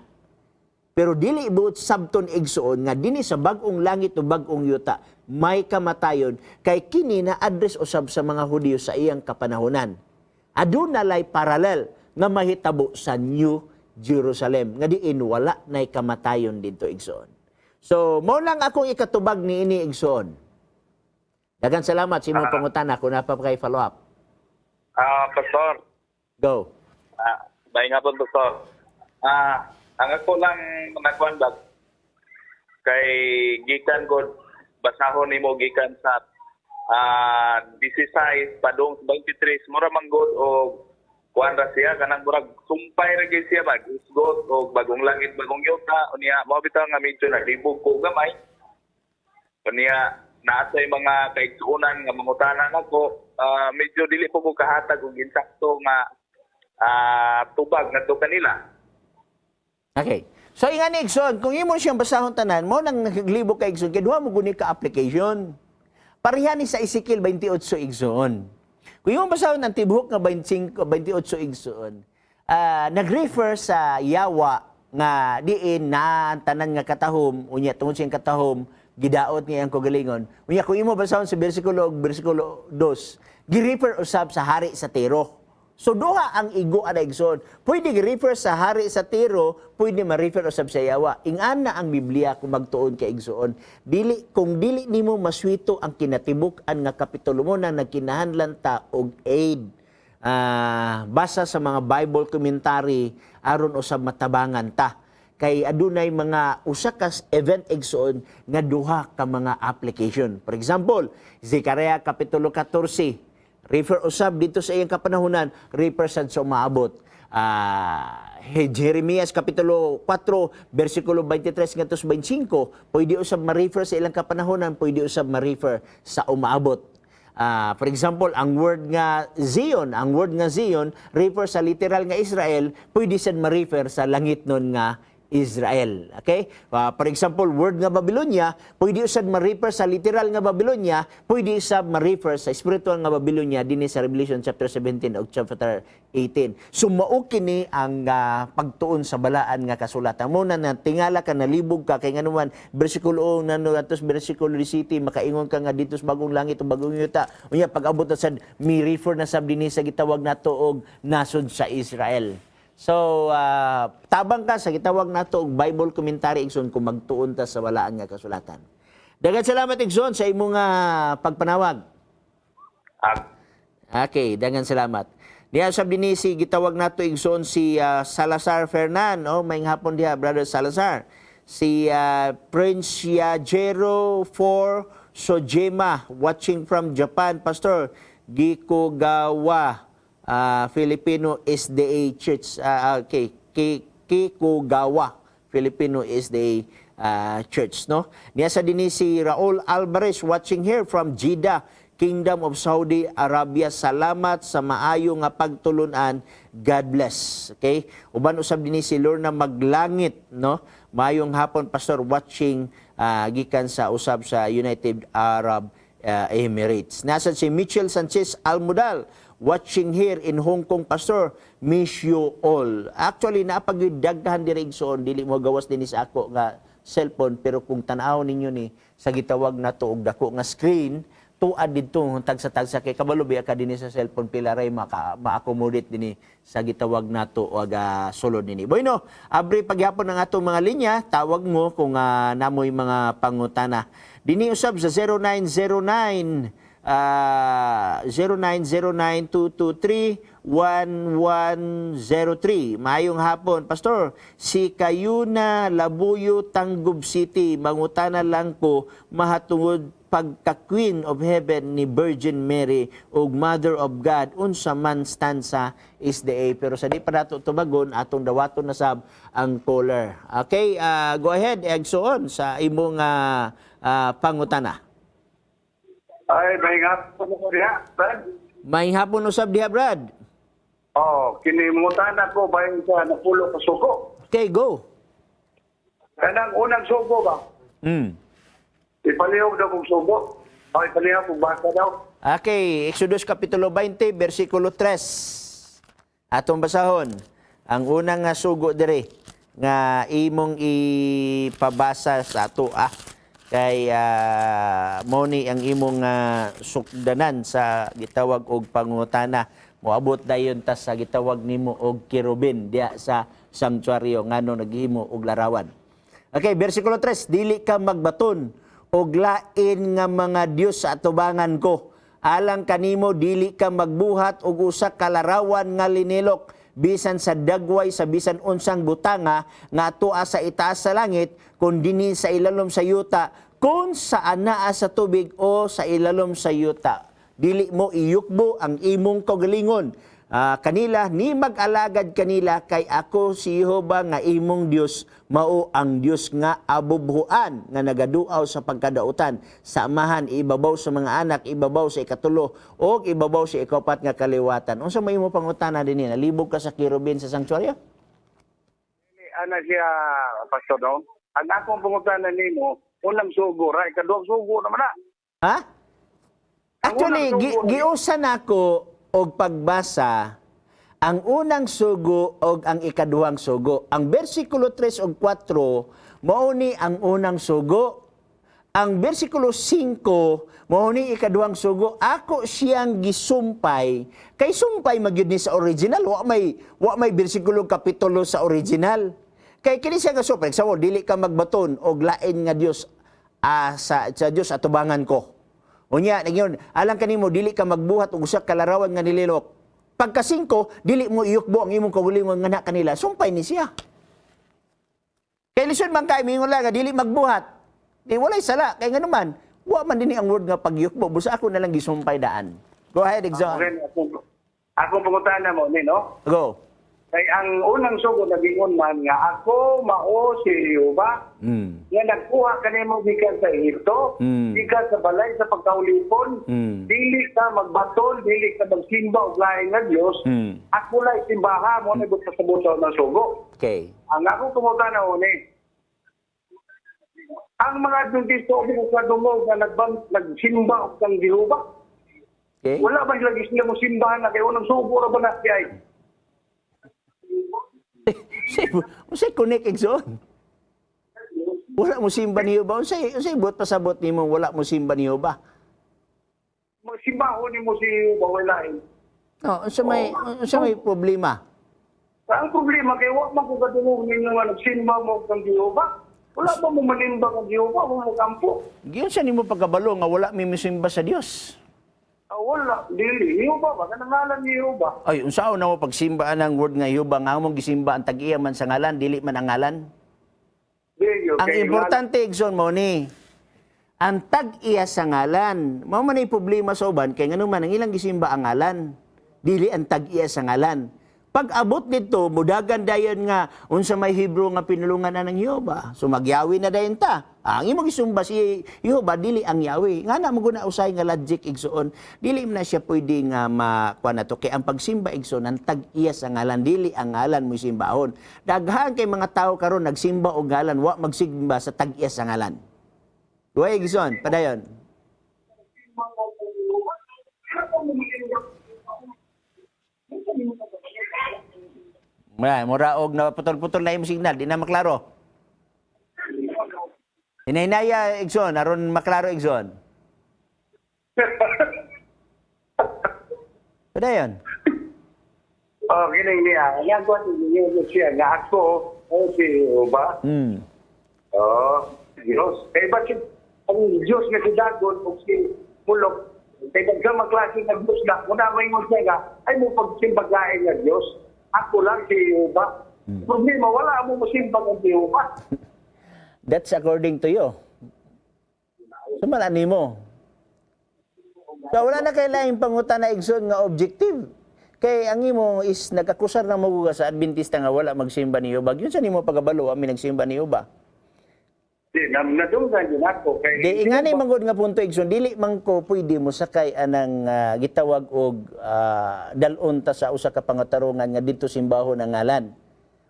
Pero dili buot sabton, igsuon, nga dinhi sa bag-ong langit o bag-ong yuta may kamatayon kay kini na address usab sa mga Hudiyo sa iyang kapanahonan. Aduna lay parallel nga mahitabo sa New Jerusalem nga diin wala nay kamatayon didto, igsoon. So, mao lang akong ikatubag ni ini, igsoon. Daghang salamat sa imong pangutana kung naa pa kay follow up. Pastor. Go. Maayong hapon, Pastor. Ang ako lang nakuan ba? Kay gikan god basahon nimo gikan sa 16 padung sa 23, mura man god og kuan ra siya, kanang murag sumpay ra gyud siya ba, isgot og bagong langit, bagong yuta. Unya mao bitaw nga medyo naglibog ko gamay. Unya naa say mga kaigsuonan nga mangutana nako, medyo dili po ko kahatag og insakto nga tubag ngadto kanila. Okay. So ingani, igsoon, kung imo siyang basahon tanan, mo nang naglibog ka, igsoon, kay duha mo guni ka application. Pareha ni sa Ezekiel 28, igsoon. Kung imo basahon ang tibuok nga 25, 28, igsoon, nag-refer sa yawa nga diin na ang tanan nga katahom, unya tungod siyang katahom, gidaot niya ang kagalingon. Unya kung imo basahon sa bersikulo ug bersikulo 2, gi-refer usab sa hari sa Tiro. So duha ang igo ana, igsoon. Pwede gi-refer sa hari sa Tiro, pwede ma-refer usab sa yawa. Ingana ang Biblia kung magtuon ka, igsoon. Dili kung dili nimo maswito ang kinatibuk-an nga kapitulo mo na nagkinahanglan ta og aid. Basa sa mga Bible commentary aron usab matabangan ta. Kay adunay mga usa ka event, igsoon, nga duha ka mga application. For example, Zechariah kapitulo 14, refer usab dito sa iyang kapanahunan, refer sad sa umaabot. Jeremias kapitulo 4 bersikulo 23 ngadto sa 25, pwede usab ma-refer sa ilang kapanahunan, pwede usab ma-refer sa umaabot. For example, ang word nga Zion, ang word nga Zion refer sa literal nga Israel, pwede sad ma-refer sa langit nun nga Israel. Okay? For example, word nga Babylonia, pwede usad ma-refer sa literal nga Babylonia, pwede usab ma-refer sa spiritual nga Babylonia dinhi sa Revelation chapter 17 ug chapter 18. So mao kini ang pagtuon sa balaan nga kasulatan. Mo na tingala ka, nalibog ka kay nganuman bersikulo 1 nano atos bersikulo 17 makaingon ka nga dito sa bagong langit ug bagong yuta. Unya pag-abot na sad mi refer na sab dinhi sa gitawag nato og nasod sa Israel. So, tabang ka sa gitawag nato og Bible commentary, igsoon, kung magtuon ta sa balaan nga kasulatan. Daghang salamat, igsoon, sa imong pagpanawag. Okay, daghang salamat. Niya sab dinhi si gitawag nato, igsoon, si Salazar Fernan, oh, may hapon diha, Brother Salazar. Si Prince Yajero for Sojema watching from Japan, Pastor Gikogawa, Filipino SDA Church. Okay, Kikugawa Filipino SDA Church, no? Niya sa dinhi si Raul Alvarez watching here from Jeddah, Kingdom of Saudi Arabia. Salamat sa maayo nga pagtulunan. God bless. Okay? Uban usab dinhi si Lorna Maglangit, no? Maayong hapon, Pastor, watching gikan sa usab sa United Arab Emirates. Nasa si Mitchell Sanchez Almudal watching here in Hong Kong, Pastor. Miss you all. Actually, napagyud daghan diri, igsoon, dili mo gawas dinhi sa ako nga cellphone, pero kung tan-aw ninyo ni sa gitawag nato og dako nga screen, tuad didto tagsa-tagsa kay kabalo biya ka dinhi sa cellphone pila ray maka ma-accommodate dinhi sa gitawag nato og sulod nini. Bueno, abri pagyapon ang atong mga linya, tawag mo kung namoy mga pangutana. Dinhi usab sa 0909 0909-223-1103. Maayong hapon, Pastor. Si Kayuna Labuyo, Tangub City, mangutana lang ko mahatungod pagka-Queen of Heaven ni Virgin Mary ug Mother of God, unsa man stand sa SDA? Pero sa di pa nato tubagon, atong dawaton na sab ang caller. Okay, go ahead, igsoon, sa imong pangutana. Ay, may hapon ko diha, Brad. May hapon usab diha, Brad. Oh, kini mangutana ko bahin sa napulo ka sugo. Okay, go. Kanang unang sugo ba? Ipalihog daw kong sugo. O, ipalihog kong basa daw. Okay, Exodus Kapitulo 20, versikulo 3. Atong basahon. Ang unang nga sugo dire nga imong ipabasa sa ato kay mo ni ang imong sukdanan sa gitawag og pangutana. Moabot dayon ta sa gitawag nimo og kerubin diha sa sanctuaryo, ngano naghimo og larawan. Okay, versikulo 3, dili ka magbaton og lain nga mga Dios sa atubangan ko. Alang kanimo dili ka magbuhat og usa ka larawan nga linilok. bisan sa dagway sa bisan unsang butanga nga atoa sa itaas sa langit kun dinhi sa ilalom sa yuta, kung sa anaa sa tubig o sa ilalom sa yuta. Dili mo iyukbo ang imong kaugalingon kanila ni mag-alagad kanila, kay ako si Jehova nga imong Dios mao ang Dios nga abubhuan nga nagaduaw sa pagkadautan sa amahan ibabaw sa mga anak ibabaw sa ikatulo o ibabaw sa ikapat nga kaliwatan. Unsa may imo pangutana dinhi? Nalibog ka sa kerubin sa sanktuaryo? Ana siya, Pastor, no? Ang akong pangutana nimo, unang sugo ra, ikaduhang sugo naman na. Ha? Actually, giusa nako og pagbasa ang unang sugo og ang ikaduhang sugo. Ang bersikulo 3 ug 4 mao ni ang unang sugo. Ang bersikulo 5 mao ni ikaduhang sugo. Ako siyang gisumpay. Kay sumpay magyud ni sa original, wa may bersikulo kapitulo sa original. Kay kini siya nga sumpay, sa dili ka magbaton og lain nga Dios sa Dios atubangan ko. Unya, nagyon, alang kanimo dili ka magbuhat og usa ka larawan nga nililok. Pagka 5, dili mo iyukbo ang imong kaugalingon nga na kanila. Sumpay ni siya. Kay lisod man kay mingon lang nga dili magbuhat. Di walay sala kay nganuman, wa man dinhi ang word nga pagyukbo, busa ako na lang gisumpay daan. Go ahead, Exxon. Okay, akong pangutana mo ni, no? Go. Kay ang unang sugo nagingon man nga ako mao si Jehova nga nagkuha kanimo gikan sa Ehipto, gikan sa balay sa pagkaulipon, dili ka magbaton, dili ka magsimba og lain nga Dios. Ako lang simbaha mo na sa sa ng sugo. Okay. Ang akong pangutana ni, ang mga Adventista o mga kadungog nga nagsimba og kang Jehova. Okay. Wala ba lagi sila mo simbahan na kay unang sugo ra ba na siya ay? Unsay connect, Exxon? Wala mo simba ni Jehova. Unsay buot pasabot nimo wala mo simba ni Jehova? Magsimbahon nimo si Jehova, wala eh. No, unsa may problema? Ang problema kay wa man ko kadungog ninyo nga nagsimba mo kang Jehova. Wala ba mo manimba kang Jehova, mo mo kampo? Giunsa nimo pagkabalo nga wala mi misimba sa Dios? Ah, wala, dili Jehova ba kanang ngalan ni Jehova? Ay, unsaon na mo pagsimba ang word nga Jehova nga among gisimba ang tag-iya man sa ngalan, dili man ang ngalan? Dili, Ang importante, Exxon, mo ni ang tag-iya sa ngalan. Mao man ay problema sa uban kay ngano man ang ilang gisimba ang ngalan, dili ang tag-iya sa ngalan. Pag abot nito, mudagan dayon nga unsa may Hebrew nga pinulungan na ng Jehova. So magyawi na dayon ta. Ang imong gisumba si Jehova dili ang Yahweh. Nga na mo guna usay nga logic, igsoon. Dili man na siya pwede nga makuha na to kay ang pagsimba, igsoon, ang tag-iya sa ngalan, dili ang ngalan mo simbahon. Daghan kay mga tao karon nagsimba og ngalan, wa magsimba sa tag-iya sa ngalan. Duhay, igsoon, padayon. Mura, mura og naputol-putol na imong signal, di na maklaro. Hinahinaya, Igsoon, aron maklaro, Igsoon. Padayon. Oh, kining niya. Nga ko niyo siya nga ako o si Jehova. Oh, Diyos. Kay ba si ang Diyos nga si Dagon o si Mulok, kay daghang magklase nga Diyos na una maingon siya nga ay mo pagsimbagain nga Diyos. Ako lang si Jehova. Problema, wala mo mosimbang ang Jehova. That's according to you. Sumala nimo. So wala na kay laing pangutana, Igsoon, nga objective. Kay ang imo is nagakusar na mo sa Adventista nga wala magsimba ni Jehova. Yun sa nimo pagabalo ami nagsimba ni Jehova. Di, nadunggan din ako. Kay, Di ingani man gud nga punto, Igsoon, dili man ko pwede mo sakay anang gitawag og dal-on ta sa usa ka pangatarungan nga didto simbahon ang ngalan.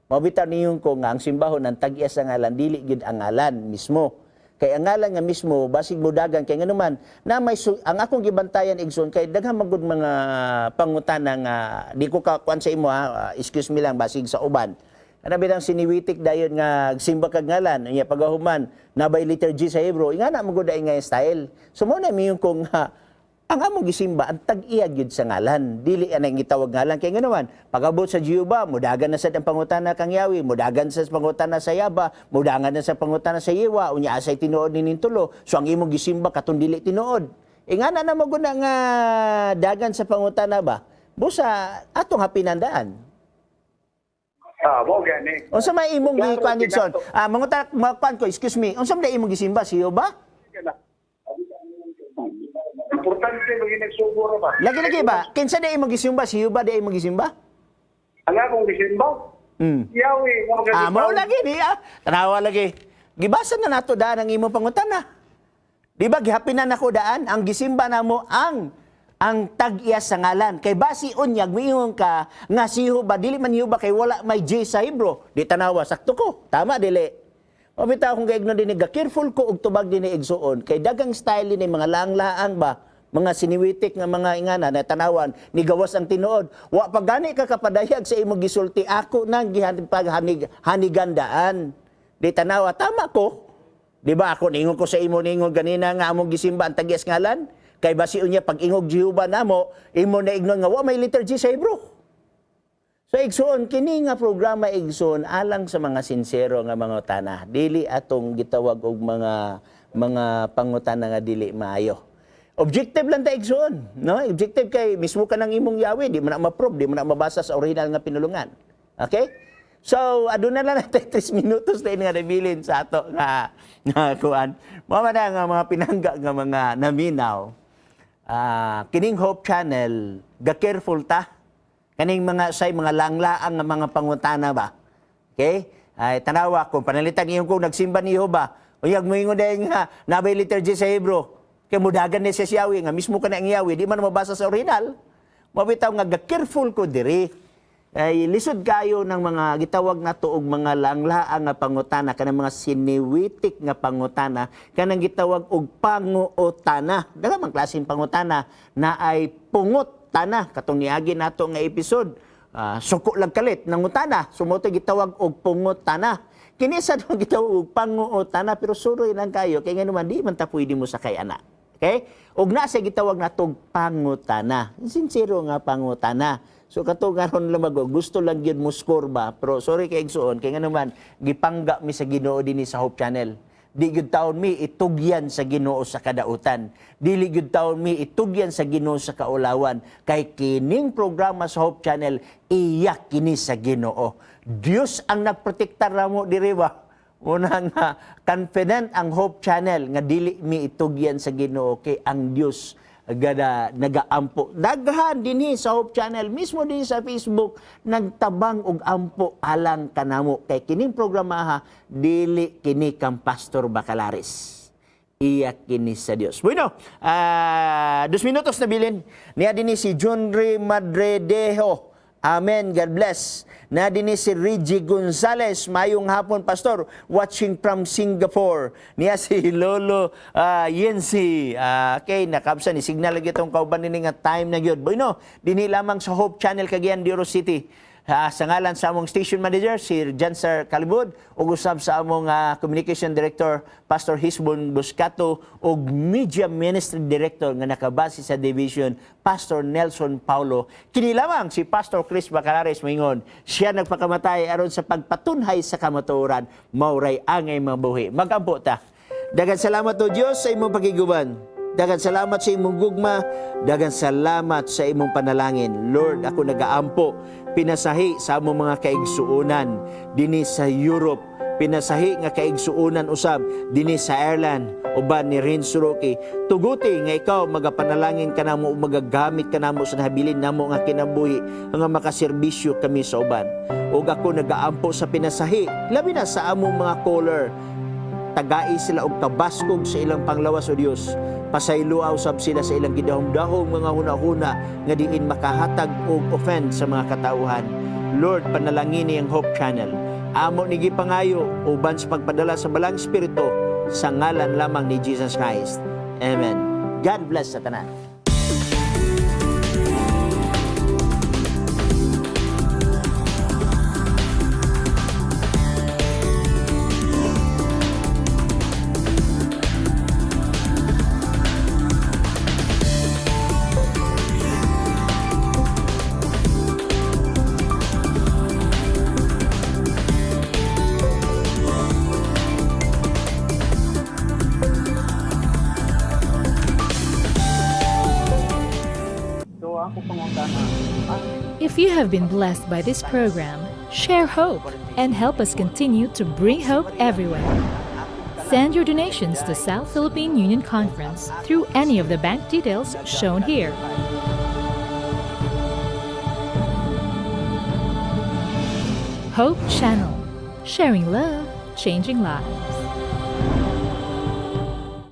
Mao bitaw niyon ko nga ang simbahon ang tag-iya sa ngalan, dili gid ang ngalan mismo. Kay ang ngalan nga mismo basig mudagan kay nganuman na may ang akong gibantayan, Igsoon, kay daghan man gud mga pangutana nga di ko ka kuan sa imo ha, excuse me lang, basig sa uban. Ana bitang siniwitik dayon nga simba kag ngalan, unya pagahuman nabay liturgy sa Hebrew, ingana man gud ay nga style. So mo na miyon kong ha, ang among gisimba ang tag-iya gyud sa ngalan, dili anang gitawag ngalan kay nganuman pag-abot sa Jehova mudagan na sad ang pangutana kang Yahweh, mudagan sa pangutana sa Yaba, mudagan na sa pangutana sa Yewa, unya asay tinuod ni tulo? So ang imong gisimba katong dili tinuod. Ingana na mo gud na nga dagan sa pangutana ba, busa atong hapinandaan. Ah, mo gani. Unsa may imong Klaro, gikuan, Igsoon? Ah, manguta makuan ko, excuse me. Unsa may imong gisimba si Jehovah? Importante lagi nagsugo ra ba? Lagi lagi ba? Kinsa na imong gisimba? Si Jehovah di imong gisimba? Ang akong gisimba? Yahweh, mo gani. Ah, mao lagi ni ah. Tanawa lagi. Gibasa na nato daan ang imong pangutana. Di ba gihapinan nako daan ang gisimba namo ang tag-iya sa ngalan. Kay basi unyag miingon ka nga si Jehovah dili man Jehovah kay wala may J sa Hebrew. Di tanawa sakto ko. Tama dili. O bitaw akong gaignon dinhi, ga careful ko og tubag dinhi igsuon kay dagang style dinhi mga laang-laang ba, mga siniwitik nga mga ingana na tanawan ni gawas ang tinuod. Wa pa gani ka kapadayag sa imong gisulti, ako nang gihanipag hanigandaan. Di tanawa tama ko. Di ba ako ningon ko sa imo ningon ganina nga among gisimba ang tag-iyas ngalan? Kay basi unya pag ingog Jehovah namo, imo na ignon nga wa may letter G sa Hebrew. So igsoon kini nga programa igsoon alang sa mga sinsero nga mga tana. Dili atong gitawag og mga pangutana nga dili maayo. Objective lang ta igsoon, no? Objective kay mismo ka nang imong Yahweh, di man na ma-prove, di man na mabasa sa original nga pinulungan. Okay? So aduna lang natin 3 minutos na nga nabilin sa ato nga nga kuan. Mao man na nga mga pinangga nga mga naminaw. Ah, kining Hope Channel, ga careful ta. Kaning mga say mga langlaang nga mga pangutana ba. Okay? Ay tanawa kung panalitan iyong kung nagsimba ni Jehova, uyag moingon dahil nga nabay liturgy sa Hebrew. Kay mudagan ni siya si Yahweh nga mismo ka na ang Yahweh, di man mabasa sa original. Mabitaw nga ga careful ko diri. Ay lisod kayo ng mga gitawag nato og mga langlaang nga pangutana kanang mga siniwitik nga pangutana kanang gitawag og panguotana. Daghan man klaseng pangutana na ay pungot tana katong niagi nato nga episode. Suko lang kalit nangutana, sumoto gitawag og pungot tana. Kini sa do gitawag og panguotana pero suroy lang kayo kay ngano man di man ta pwede mo sakay ana. Okay? Og na sa gitawag natog pangutana. Sincero nga pangutana. So kato karon lang mag gusto lang gyud mo score ba, pero sorry kay igsuon kay ngano man gipangga mi sa Ginoo dinhi sa Hope Channel. Di gyud taon mi itugyan sa Ginoo sa kadautan. Dili gyud taon mi itugyan sa Ginoo sa kaulawan kay kining programa sa Hope Channel iya kini sa Ginoo. Dios ang nagprotektar namo diri ba. Una nga confident ang Hope Channel nga dili mi itugyan sa Ginoo kay ang Dios gada nagaampo. Daghan dinhi sa Hope Channel mismo dinhi sa Facebook nagtabang og ampo alang kanamo kay kining programa ha dili kini kang Pastor Bacalares. Iya kini sa Dios. Bueno, 2 minutos na bilin. Niya dinhi si John Ray Madredejo. Amen. God bless. Na dinhi si Reggie Gonzales. Mayong hapon, Pastor. Watching from Singapore. Niya si Lolo Yensi. Okay, nakabsa ni signal lagi itong kauban nini nga time na gyud. Bueno, dinhi lamang sa Hope Channel Cagayan de Oro City. Sa ngalan sa among station manager, si Janser Calibud, ug usab sa among communication director, Pastor Hisbon Buscato, ug media ministry director nga nakabase sa division, Pastor Nelson Paulo. Kini lamang si Pastor Chris Bacalares moingon, siya nagpakamatay aron sa pagpatunhay sa kamatuoran, mauray angay mabuhi. Magampo ta. Daghang salamat o Dios sa imong pagiguban. Daghang salamat sa imong gugma, daghang salamat sa imong panalangin. Lord, ako nagaampo, pinasahi sa among mga kaigsuonan dinhi sa Europe, pinasahi nga kaigsuonan usab dinhi sa Ireland, uban ni Renzo Roque. Tuguti nga ikaw magapanalangin kanamo ug magagamit kanamo sa nahabilin namo nga kinabuhi nga makaserbisyo kami sa uban. Ug ako nagaampo sa pinasahi, labi na sa among mga caller. Tagai sila og kabaskog sa ilang panglawas o Dios. Pasayloa usab sila sa ilang gidahom-dahom mga hunahuna nga diin makahatag og offense sa mga katauhan. Lord, panalangini ang Hope Channel. Amo ni gipangayo uban sa pagpadala sa Balang Espiritu sa ngalan lamang ni Jesus Christ. Amen. God bless sa tanan. If you have been blessed by this program, share hope and help us continue to bring hope everywhere. Send your donations to South Philippine Union Conference through any of the bank details shown here. Hope Channel, sharing love, changing lives.